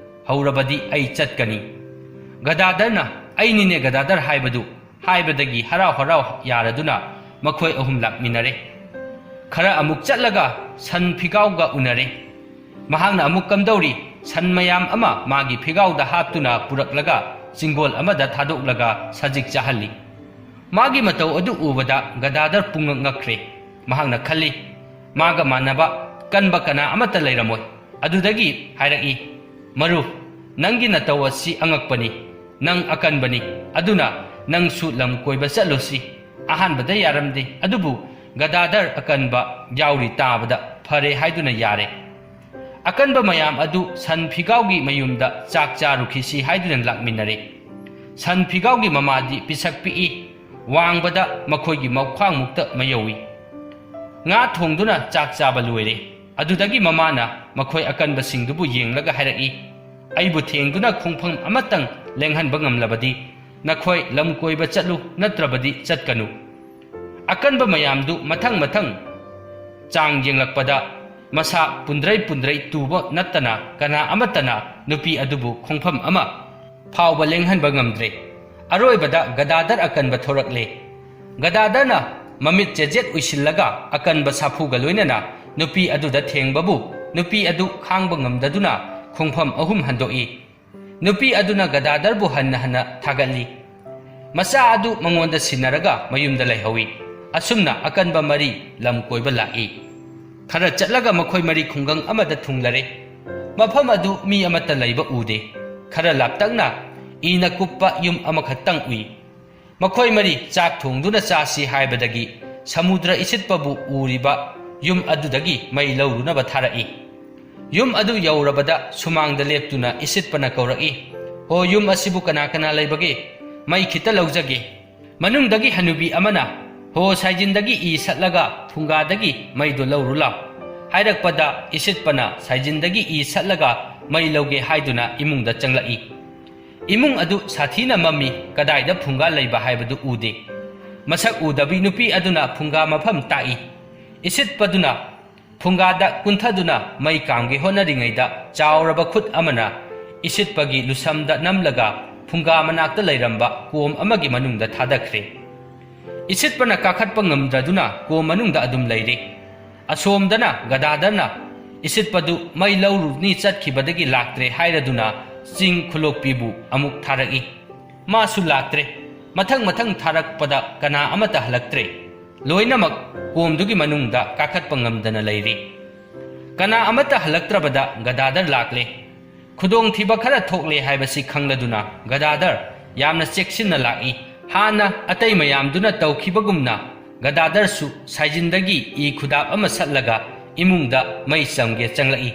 ꯍꯧꯔꯕꯗꯤ ꯑꯩ ꯆꯠꯀꯅꯤ"꯫ ꯒꯗꯥꯗꯔꯅ, "ꯑꯩꯅꯤꯅꯦ ꯒꯗꯥꯗꯔ ꯍꯥꯏꯕꯗꯨ" ꯍꯥꯏꯕꯗꯒꯤ ꯍꯔꯥꯎ ꯍꯔꯥꯎ ꯌꯥꯔꯗꯨꯅ ꯃꯈꯣꯏ ꯑꯍꯨꯝ ꯂꯥꯛꯃꯤꯟꯅꯔꯦ꯫ ꯈꯔ ꯑꯃꯨꯛ ꯆꯠꯂꯒ ꯁꯟ ꯐꯤꯒꯥꯎꯒ ꯎꯅꯔꯦ꯫ ꯃꯍꯥꯛꯅ ꯑꯃꯨꯛ ꯀꯝꯗꯧꯔꯤ? ꯁꯟ ꯃꯌꯥꯝ ꯑꯃ ꯃꯥꯒꯤ ꯐꯤꯒꯥꯎꯗ ꯍꯥꯞꯇꯨꯅ ꯄꯨꯔꯛꯂꯒ ꯆꯤꯡꯒꯣꯜ ꯑꯃꯗ ꯊꯥꯗꯣꯛꯂꯒ ꯁꯖꯤꯛ ꯆꯥꯍꯜꯂꯤ꯫ ꯃꯥꯒꯤ ꯃꯇꯧ ꯑꯗꯨ ꯎꯕꯗ ꯒꯗꯥꯗꯔ ꯄꯨꯡꯉꯛ ꯉꯛꯈ꯭ꯔꯦ꯫ ꯃꯍꯥꯛꯅ ꯈꯜꯂꯤ, "ꯃꯥꯒ ꯃꯥꯟꯅꯕ ꯀꯟꯕ ꯀꯅꯥ ꯑꯃꯠꯇ ꯂꯩꯔꯝꯃꯣꯏ"꯫ ꯑꯗꯨꯗꯒꯤ ꯍꯥꯏꯔꯛꯏ, "ꯃꯔꯨꯞ, ꯅꯪꯒꯤ ꯅꯇꯧ ꯑꯁꯤ ꯑꯉꯛꯄꯅꯤ꯫ ꯅꯪ ꯑꯀꯟꯕꯅꯤ, ꯑꯗꯨꯅ ꯅꯪꯁꯨ ꯂꯝ ꯀꯣꯏꯕ ꯆꯠꯂꯨꯁꯤ꯫" ꯑꯍꯥꯟꯕꯗ ꯌꯥꯔꯝꯗꯦ, ꯑꯗꯨꯕꯨ ꯒꯗꯥꯗꯔ ꯑꯀꯟꯕ ꯌꯥꯎꯔꯤ ꯇꯥꯕꯗ ꯐꯔꯦ ꯍꯥꯏꯗꯨꯅ ꯌꯥꯔꯦ꯫ ꯑꯀꯟꯕ ꯃꯌꯥꯝ ꯑꯗꯨ ꯁꯟ ꯐꯤꯒꯥꯎꯒꯤ ꯃꯌꯨꯝꯗ ꯆꯥꯛ ꯆꯥꯔꯨꯈꯤꯁꯤ ꯍꯥꯏꯗꯨꯅ ꯂꯥꯛꯃꯤꯟꯅꯔꯦ꯫ ꯁꯟ ꯐꯤꯒꯥꯎꯒꯤ ꯃꯃꯥꯗꯤ ꯄꯤꯁꯛ ꯄꯤꯛꯏ, ꯋꯥꯡꯕꯗ ꯃꯈꯣꯏꯒꯤ ꯃꯈ꯭ꯋꯥꯡꯃꯨꯛꯇ ꯃꯌꯧꯏ꯫ ꯉꯥ ꯊꯣꯡꯗꯨꯅ ꯆꯥꯛ ꯆꯥꯕ ꯂꯣꯏꯔꯦ꯫ ꯑꯗꯨꯗꯒꯤ ꯃꯃꯥꯅ ꯃꯈꯣꯏ ꯑꯀꯟꯕꯁꯤꯡꯗꯨꯕꯨ ꯌꯦꯡꯂꯒ ꯍꯥꯏꯔꯛꯏ, "ꯑꯩꯕꯨ ꯊꯦꯡꯗꯨꯅ ꯈꯣꯡꯐꯝ ꯑꯃꯇꯪ ꯂꯦꯡꯍꯟꯕ ꯉꯝꯂꯕꯗꯤ ꯅꯈꯣꯏ ꯂꯝ ꯀꯣꯏꯕ ꯆꯠꯂꯨ, ꯅꯠꯇ꯭ꯔꯕꯗꯤ ꯆꯠꯀꯅꯨ꯫" ꯑꯀꯟꯕ ꯃꯌꯥꯝꯗꯨ ꯃꯊꯪ ꯃꯊꯪ ꯆꯥꯡ ꯌꯦꯡꯂꯛꯄꯗ ꯃꯁꯥ ꯄꯨꯟꯗ꯭ꯔꯩ ꯄꯨꯟꯗ꯭ꯔꯩ ꯇꯨꯕ ꯅꯠꯇꯅ ꯀꯅꯥ ꯑꯃꯠꯇꯅ ꯅꯨꯄꯤ ꯑꯗꯨꯕꯨ ꯈꯣꯡꯐꯝ ꯑꯃ ꯐꯥꯎꯕ ꯂꯦꯡꯍꯟꯕ ꯉꯝꯗ꯭ꯔꯦ꯫ ꯑꯔꯣꯏꯕꯗ ꯒꯗꯥꯗꯔ ꯑꯀꯟꯕ ꯊꯣꯔꯛꯂꯦ꯫ ꯒꯗꯥꯗꯔꯅ ꯃꯃꯤꯠ ꯆꯦꯖꯦꯠ ꯎꯏꯁꯤꯜꯂꯒ ꯑꯀꯟꯕ ꯁꯥꯐꯨꯒ ꯂꯣꯏꯅꯅ ꯅꯨꯄꯤ ꯑꯗꯨꯗ ꯊꯦꯡꯕꯕꯨ ꯅꯨꯄꯤ ꯑꯗꯨ ꯈꯥꯡꯕ ꯉꯝꯗꯗꯨꯅ ꯈꯣꯡꯐꯝ ꯑꯍꯨꯝ ꯍꯟꯗꯣꯛꯏ꯫ ꯅꯨꯄꯤ ꯑꯗꯨꯅ ꯒꯗꯥꯗꯔꯕꯨ ꯍꯟꯅ ꯍꯟꯅ ꯊꯥꯒꯠꯂꯤ꯫ ꯃꯆꯥ ꯑꯗꯨ ꯃꯉꯣꯟꯗ ꯁꯤꯟꯅꯔꯒ ꯃꯌꯨꯝꯗ ꯂꯩꯍꯧꯏ꯫ ꯑꯁꯨꯝꯅ ꯑꯀꯟꯕ ꯃꯔꯤ ꯂꯝ ꯀꯣꯏꯕ ꯂꯥꯛꯏ꯫ ꯈꯔ ꯆꯠꯂꯒ ꯃꯈꯣꯏ ꯃꯔꯤ ꯈꯨꯡꯒꯪ ꯑꯃꯗ ꯊꯨꯡꯂꯔꯦ꯫ ꯃꯐꯝ ꯑꯗꯨ ꯃꯤ ꯑꯃꯠꯇ ꯂꯩꯕ ꯎꯗꯦ꯫ ꯈꯔ ꯂꯥꯞꯇꯛꯅ ꯏꯅ ꯀꯨꯞꯄ ꯌꯨꯝ ꯑꯃꯈꯛꯇꯪ ꯎꯏ꯫ ꯃꯈꯣꯏ ꯃꯔꯤ ꯆꯥꯛ ꯊꯣꯡꯗꯨꯅ ꯆꯥꯁꯤ ꯍꯥꯏꯕꯗꯒꯤ ꯁꯃꯨꯗ꯭ꯔ ꯏꯁꯤꯠꯄꯕꯨ ꯎꯔꯤꯕ ꯌꯨꯝ ꯑꯗꯨꯗꯒꯤ ꯃꯩ ꯂꯧꯔꯨꯅꯕ ꯊꯥꯔꯛꯏ꯫ ꯌꯨꯝ ꯑꯗꯨ ꯌꯧꯔꯕꯗ ꯁꯨꯃꯥꯡꯗ ꯂꯦꯞꯇꯨꯅ ꯏꯁꯤꯠꯄꯅ ꯀꯧꯔꯛꯏ, "ꯍꯣ, ꯌꯨꯝ ꯑꯁꯤꯕꯨ ꯀꯅꯥ ꯀꯅꯥ ꯂꯩꯕꯒꯦ? ꯃꯩ ꯈꯤꯇ ꯂꯧꯖꯒꯦ꯫" ꯃꯅꯨꯡꯗꯒꯤ ꯍꯅꯨꯕꯤ ꯑꯃꯅ, "ꯍꯣ, ꯁꯥꯏꯖꯤꯟꯗꯒꯤ ꯏ ꯁꯠꯂꯒ ꯐꯨꯡꯒꯥꯗꯒꯤ ꯃꯩꯗꯨ ꯂꯧꯔꯨ ꯂꯥꯎ" ꯍꯥꯏꯔꯛꯄꯗ, ꯏꯁꯤꯠꯄꯅ ꯁꯥꯏꯖꯤꯟꯗꯒꯤ ꯏ ꯁꯠꯂꯒ ꯃꯩ ꯂꯧꯒꯦ ꯍꯥꯏꯗꯨꯅ ꯏꯃꯨꯡꯗ ꯆꯪꯂꯛꯏ꯫ ꯏꯃꯨꯡ ꯑꯗꯨ ꯁꯥꯊꯤꯅ ꯃꯝꯃꯤ, ꯀꯗꯥꯏꯗ ꯐꯨꯡꯒꯥ ꯂꯩꯕ ꯍꯥꯏꯕꯗꯨ ꯎꯗꯦ꯫ ꯃꯁꯛ ꯎꯗꯕꯤ ꯅꯨꯄꯤ ꯑꯗꯨꯅ ꯐꯨꯡꯒꯥ ꯃꯐꯝ ꯇꯥꯛꯏ꯫ ꯏꯁꯤꯠꯄꯗꯨꯅ ꯐꯨꯡꯒꯥꯗ ꯀꯨꯟꯊꯗꯨꯅ ꯃꯩ ꯀꯥꯝꯒꯦ ꯍꯣꯠꯅꯔꯤꯉꯩꯗ, ꯆꯥꯎꯔꯕ ꯈꯨꯠ ꯑꯃꯅ ꯏꯁꯤꯠꯄꯒꯤ ꯂꯨꯁꯝꯗ ꯅꯝꯂꯒ ꯐꯨꯡꯒꯥ ꯃꯅꯥꯛꯇ ꯂꯩꯔꯝꯕ ꯀꯣꯝ ꯑꯃꯒꯤ ꯃꯅꯨꯡꯗ ꯊꯥꯗꯈ꯭ꯔꯦ꯫ ꯏꯁꯤꯠꯄꯅ ꯀꯥꯈꯠꯄ ꯉꯝꯗ꯭ꯔꯗꯨꯅ ꯀꯣꯝ ꯃꯅꯨꯡꯗ ꯑꯗꯨꯝ ꯂꯩꯔꯦ꯫ ꯑꯁꯣꯝꯗꯅ ꯒꯗꯥꯗꯔꯅ ꯏꯁꯤꯠꯄꯗꯨ ꯃꯩ ꯂꯧꯔꯨꯅꯤ ꯆꯠꯈꯤꯕꯗꯒꯤ ꯂꯥꯛꯇ꯭ꯔꯦ ꯍꯥꯏꯔꯗꯨꯅ ꯆꯤꯡ ꯈꯨꯂꯣꯛꯄꯤꯕꯨ ꯑꯃꯨꯛ ꯊꯥꯔꯛꯏ꯫ ꯃꯥꯁꯨ ꯂꯥꯛꯇ꯭ꯔꯦ꯫ ꯃꯊꯪ ꯃꯊꯪ ꯊꯥꯔꯛꯄꯗ ꯀꯅꯥ ꯑꯃꯠꯇ ꯍꯜꯂꯛꯇ꯭ꯔꯦ꯫ ꯂꯣꯏꯅꯃꯛ ꯀꯣꯝꯗꯨꯒꯤ ꯃꯅꯨꯡꯗ ꯀꯥꯈꯠꯄ ꯉꯝꯗꯅ ꯂꯩꯔꯦ꯫ ꯀꯅꯥ ꯑꯃꯠꯇ ꯍꯜꯂꯛꯇ꯭ꯔꯕꯗ ꯒꯗꯥꯗꯔ ꯂꯥꯛꯂꯦ꯫ ꯈꯨꯗꯣꯡꯊꯤꯕ ꯈꯔ ꯊꯣꯛꯂꯦ ꯍꯥꯏꯕꯁꯤ ꯈꯪꯂꯗꯨꯅ ꯒꯗꯥꯗꯔ ꯌꯥꯝꯅ ꯆꯦꯛꯁꯤꯟꯅ ꯂꯥꯛꯏ꯫ ꯍꯥꯟꯅ ꯑꯇꯩ ꯃꯌꯥꯝꯗꯨꯅ ꯇꯧꯈꯤꯕꯒꯨꯝꯅ ꯒꯗꯥꯗꯔꯁꯨ ꯁꯥꯏꯖꯤꯟꯗꯒꯤ ꯏ ꯈꯨꯗꯥꯞ ꯑꯃ ꯁꯠꯂꯒ ꯏꯃꯨꯡꯗ ꯃꯩ ꯆꯝꯒꯦ ꯆꯪꯂꯛꯏ꯫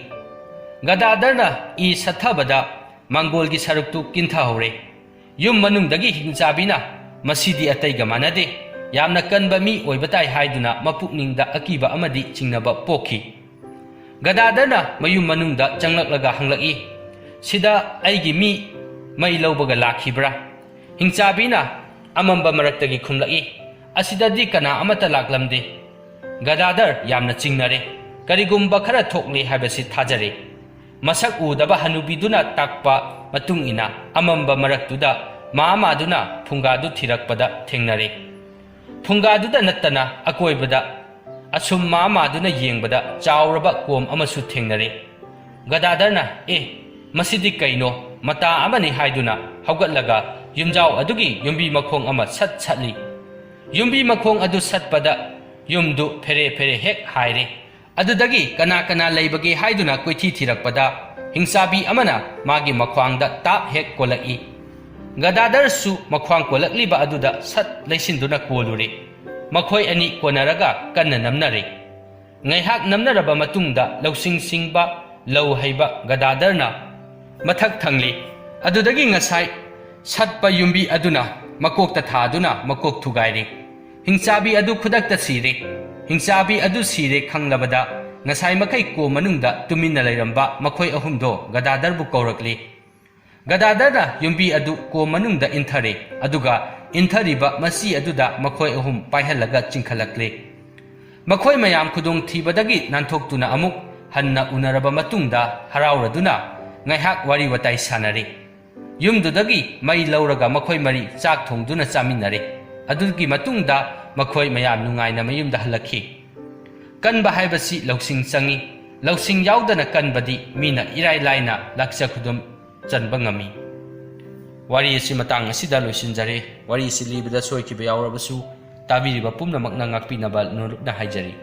ꯒꯗꯥꯗꯔꯅ ꯏ ꯁꯠꯊꯕꯗ ꯃꯥꯡꯒꯣꯜꯒꯤ ꯁꯔꯨꯛꯇꯨ ꯀꯤꯟꯊꯍꯧꯔꯦ꯫ ꯌꯨꯝ ꯃꯅꯨꯡꯗꯒꯤ ꯍꯤꯡꯆꯥꯕꯤꯅ "ꯃꯁꯤꯗꯤ ꯑꯇꯩꯒ ꯃꯥꯟꯅꯗꯦ, ꯌꯥꯝꯅ ꯀꯟꯕ ꯃꯤ ꯑꯣꯏꯕ ꯇꯥꯏ" ꯍꯥꯏꯗꯨꯅ ꯃꯄꯨꯛꯅꯤꯡꯗ ꯑꯀꯤꯕ ꯑꯃꯗꯤ ꯆꯤꯡꯅꯕ ꯄꯣꯛꯈꯤ꯫ ꯒꯗꯥꯗꯔꯅ ꯃꯌꯨꯝ ꯃꯅꯨꯡꯗ ꯆꯪꯂꯛꯂꯒ ꯍꯪꯂꯛꯏ, "ꯁꯤꯗ ꯑꯩꯒꯤ ꯃꯤ ꯃꯩ ꯂꯧꯕꯒ ꯂꯥꯛꯈꯤꯕ꯭ꯔꯥ?" ꯍꯤꯡꯆꯥꯕꯤꯅ ꯑꯃꯝꯕ ꯃꯔꯛꯇꯒꯤ ꯈꯨꯝꯂꯛꯏ, "ꯑꯁꯤꯗꯗꯤ ꯀꯅꯥ ꯑꯃꯠꯇ ꯂꯥꯛꯂꯝꯗꯦ꯫" ꯒꯗꯥꯗꯔ ꯌꯥꯝꯅ ꯆꯤꯡꯅꯔꯦ꯫ ꯀꯔꯤꯒꯨꯝꯕ ꯈꯔ ꯊꯣꯛꯂꯦ ꯍꯥꯏꯕꯁꯤ ꯊꯥꯖꯔꯦ꯫ ꯃꯁꯛ ꯎꯗꯕ ꯍꯅꯨꯕꯤꯗꯨꯅ ꯇꯥꯛꯄ ꯃꯇꯨꯡ ꯏꯟꯅ ꯑꯃꯝꯕ ꯃꯔꯛꯇꯨꯗ ꯃꯥꯃꯥꯗꯨꯅ ꯐꯨꯡꯒꯥꯗꯨ ꯊꯤꯔꯛꯄꯗ ꯊꯦꯡꯅꯔꯦ꯫ ꯐꯨꯡꯒꯥꯗꯨꯗ ꯅꯠꯇꯅ ꯑꯀꯣꯏꯕꯗ ꯑꯁꯨꯝ ꯃꯥꯃꯥꯗꯨꯅ ꯌꯦꯡꯕꯗ ꯆꯥꯎꯔꯕ ꯀꯣꯝ ꯑꯃꯁꯨ ꯊꯦꯡꯅꯔꯦ꯫ ꯒꯗꯥꯗꯔꯅ, "ꯑꯦ, ꯃꯁꯤꯗꯤ ꯀꯩꯅꯣ? ꯃꯇꯥ ꯑꯃꯅꯤ" ꯍꯥꯏꯗꯨꯅ ꯍꯧꯒꯠꯂꯒ ꯌꯨꯝꯖꯥꯎ ꯑꯗꯨꯒꯤ ꯌꯨꯝꯕꯤ ꯃꯈꯣꯡ ꯑꯃ ꯁꯠ ꯁꯠꯂꯤ꯫ ꯌꯨꯝꯕꯤ ꯃꯈꯣꯡ ꯑꯗꯨ ꯁꯠꯄꯗ ꯌꯨꯝꯗꯨ ꯐꯦꯔꯦ ꯐꯦꯔꯦ ꯍꯦꯛ ꯍꯥꯏꯔꯦ꯫ ꯑꯗꯨꯗꯒꯤ ꯀꯅꯥ ꯀꯅꯥ ꯂꯩꯕꯒꯦ ꯍꯥꯏꯗꯨꯅ ꯀꯣꯏꯊꯤ ꯊꯤꯔꯛꯄꯗ ꯍꯤꯡꯆꯥꯕꯤ ꯑꯃꯅ ꯃꯥꯒꯤ ꯃꯈ꯭ꯋꯥꯡꯗ ꯇꯥꯞ ꯍꯦꯛ ꯀꯣꯜꯂꯛꯏ꯫ ꯒꯗꯥꯗꯔꯁꯨ ꯃꯈ꯭ꯋꯥꯡ ꯀꯣꯜꯂꯛꯂꯤꯕ ꯑꯗꯨꯗ ꯁꯠ ꯂꯩꯁꯤꯟꯗꯨꯅ ꯀꯣꯜꯂꯨꯔꯦ꯫ ꯃꯈꯣꯏ ꯑꯅꯤ ꯀꯣꯟꯅꯔꯒ ꯀꯟꯅ ꯅꯝꯅꯔꯦ꯫ ꯉꯥꯏꯍꯥꯛ ꯅꯝꯅꯔꯕ ꯃꯇꯨꯡꯗ ꯂꯧꯁꯤꯡ ꯁꯤꯡꯕ, ꯂꯧ ꯍꯩꯕ ꯒꯗꯥꯗꯔꯅ ꯃꯊꯛ ꯊꯪꯂꯤ꯫ ꯑꯗꯨꯗꯒꯤ ꯉꯁꯥꯏ ꯁꯠꯄ ꯌꯨꯝꯕꯤ ꯑꯗꯨꯅ ꯃꯀꯣꯛꯇ ꯊꯥꯗꯨꯅ ꯃꯀꯣꯛ ꯊꯨꯒꯥꯏꯔꯦ꯫ ꯍꯤꯡꯆꯥꯕꯤ ꯑꯗꯨ ꯈꯨꯗꯛꯇ ꯁꯤꯔꯦ꯫ ꯍꯤꯡꯆꯥꯕꯤ ꯑꯗꯨ ꯁꯤꯔꯦ ꯈꯪꯂꯕꯗ ꯉꯁꯥꯏ ꯃꯈꯩ ꯀꯣ ꯃꯅꯨꯡꯗ ꯇꯨꯃꯤꯟꯅ ꯂꯩꯔꯝꯕ ꯃꯈꯣꯏ ꯑꯍꯨꯝꯗꯣ ꯒꯗꯥꯗꯔꯕꯨ ꯀꯧꯔꯛꯂꯦ꯫ ꯒꯗꯥꯗꯔꯅ ꯌꯨꯝꯕꯤ ꯑꯗꯨ ꯀꯣ ꯃꯅꯨꯡꯗ ꯏꯟꯊꯔꯦ, ꯑꯗꯨꯒ ꯏꯟꯊꯔꯤꯕ ꯃꯆꯤ ꯑꯗꯨꯗ ꯃꯈꯣꯏ ꯑꯍꯨꯝ ꯄꯥꯏꯍꯜꯂꯒ ꯆꯤꯡꯈꯠꯂꯛꯂꯦ꯫ ꯃꯈꯣꯏ ꯃꯌꯥꯝ ꯈꯨꯗꯣꯡꯊꯤꯕꯗꯒꯤ ꯅꯥꯟꯊꯣꯛꯇꯨꯅ ꯑꯃꯨꯛ ꯍꯟꯅ ꯎꯅꯔꯕ ꯃꯇꯨꯡꯗ ꯍꯔꯥꯎꯔꯗꯨꯅ ꯉꯥꯏꯍꯥꯛ ꯋꯥꯔꯤ ꯋꯥꯇꯥꯏ ꯁꯥꯟꯅꯔꯦ꯫ ꯌꯨꯝꯗꯨꯗꯒꯤ ꯃꯩ ꯂꯧꯔꯒ ꯃꯈꯣꯏ ꯃꯔꯤ ꯆꯥꯛ ꯊꯣꯡꯗꯨꯅ ꯆꯥꯃꯤꯟꯅꯔꯦ꯫ ꯑꯗꯨꯒꯤ ꯃꯇꯨꯡꯗ ꯃꯈꯣꯏ ꯃꯌꯥꯝ ꯅꯨꯡꯉꯥꯏꯅ ꯃꯌꯨꯝꯗ ꯍꯜꯂꯛꯈꯤ꯫ ꯀꯟꯕ ꯍꯥꯏꯕꯁꯤ ꯂꯧꯁꯤꯡ ꯆꯪꯏ꯫ ꯂꯧꯁꯤꯡ ꯌꯥꯎꯗꯅ ꯀꯟꯕꯗꯤ ꯃꯤꯅ ꯏꯔꯥꯏ ꯂꯥꯏꯅ ꯂꯥꯛꯆ ꯈꯨꯗꯨꯝ ꯆꯟꯕ ꯉꯝꯃꯤ꯫ ꯋꯥꯔꯤ ꯑꯁꯤ ꯃꯇꯥꯡ ꯑꯁꯤꯗ ꯂꯣꯏꯁꯤꯟꯖꯔꯦ꯫ ꯋꯥꯔꯤ ꯑꯁꯤ ꯂꯤꯕꯗ ꯁꯣꯏꯈꯤꯕ ꯌꯥꯎꯔꯕꯁꯨ ꯇꯥꯕꯤꯔꯤꯕ ꯄꯨꯝꯅꯃꯛꯅ ꯉꯥꯛꯄꯤꯅꯕ ꯅꯣꯂꯨꯛꯅ ꯍꯥꯏꯖꯔꯤ꯫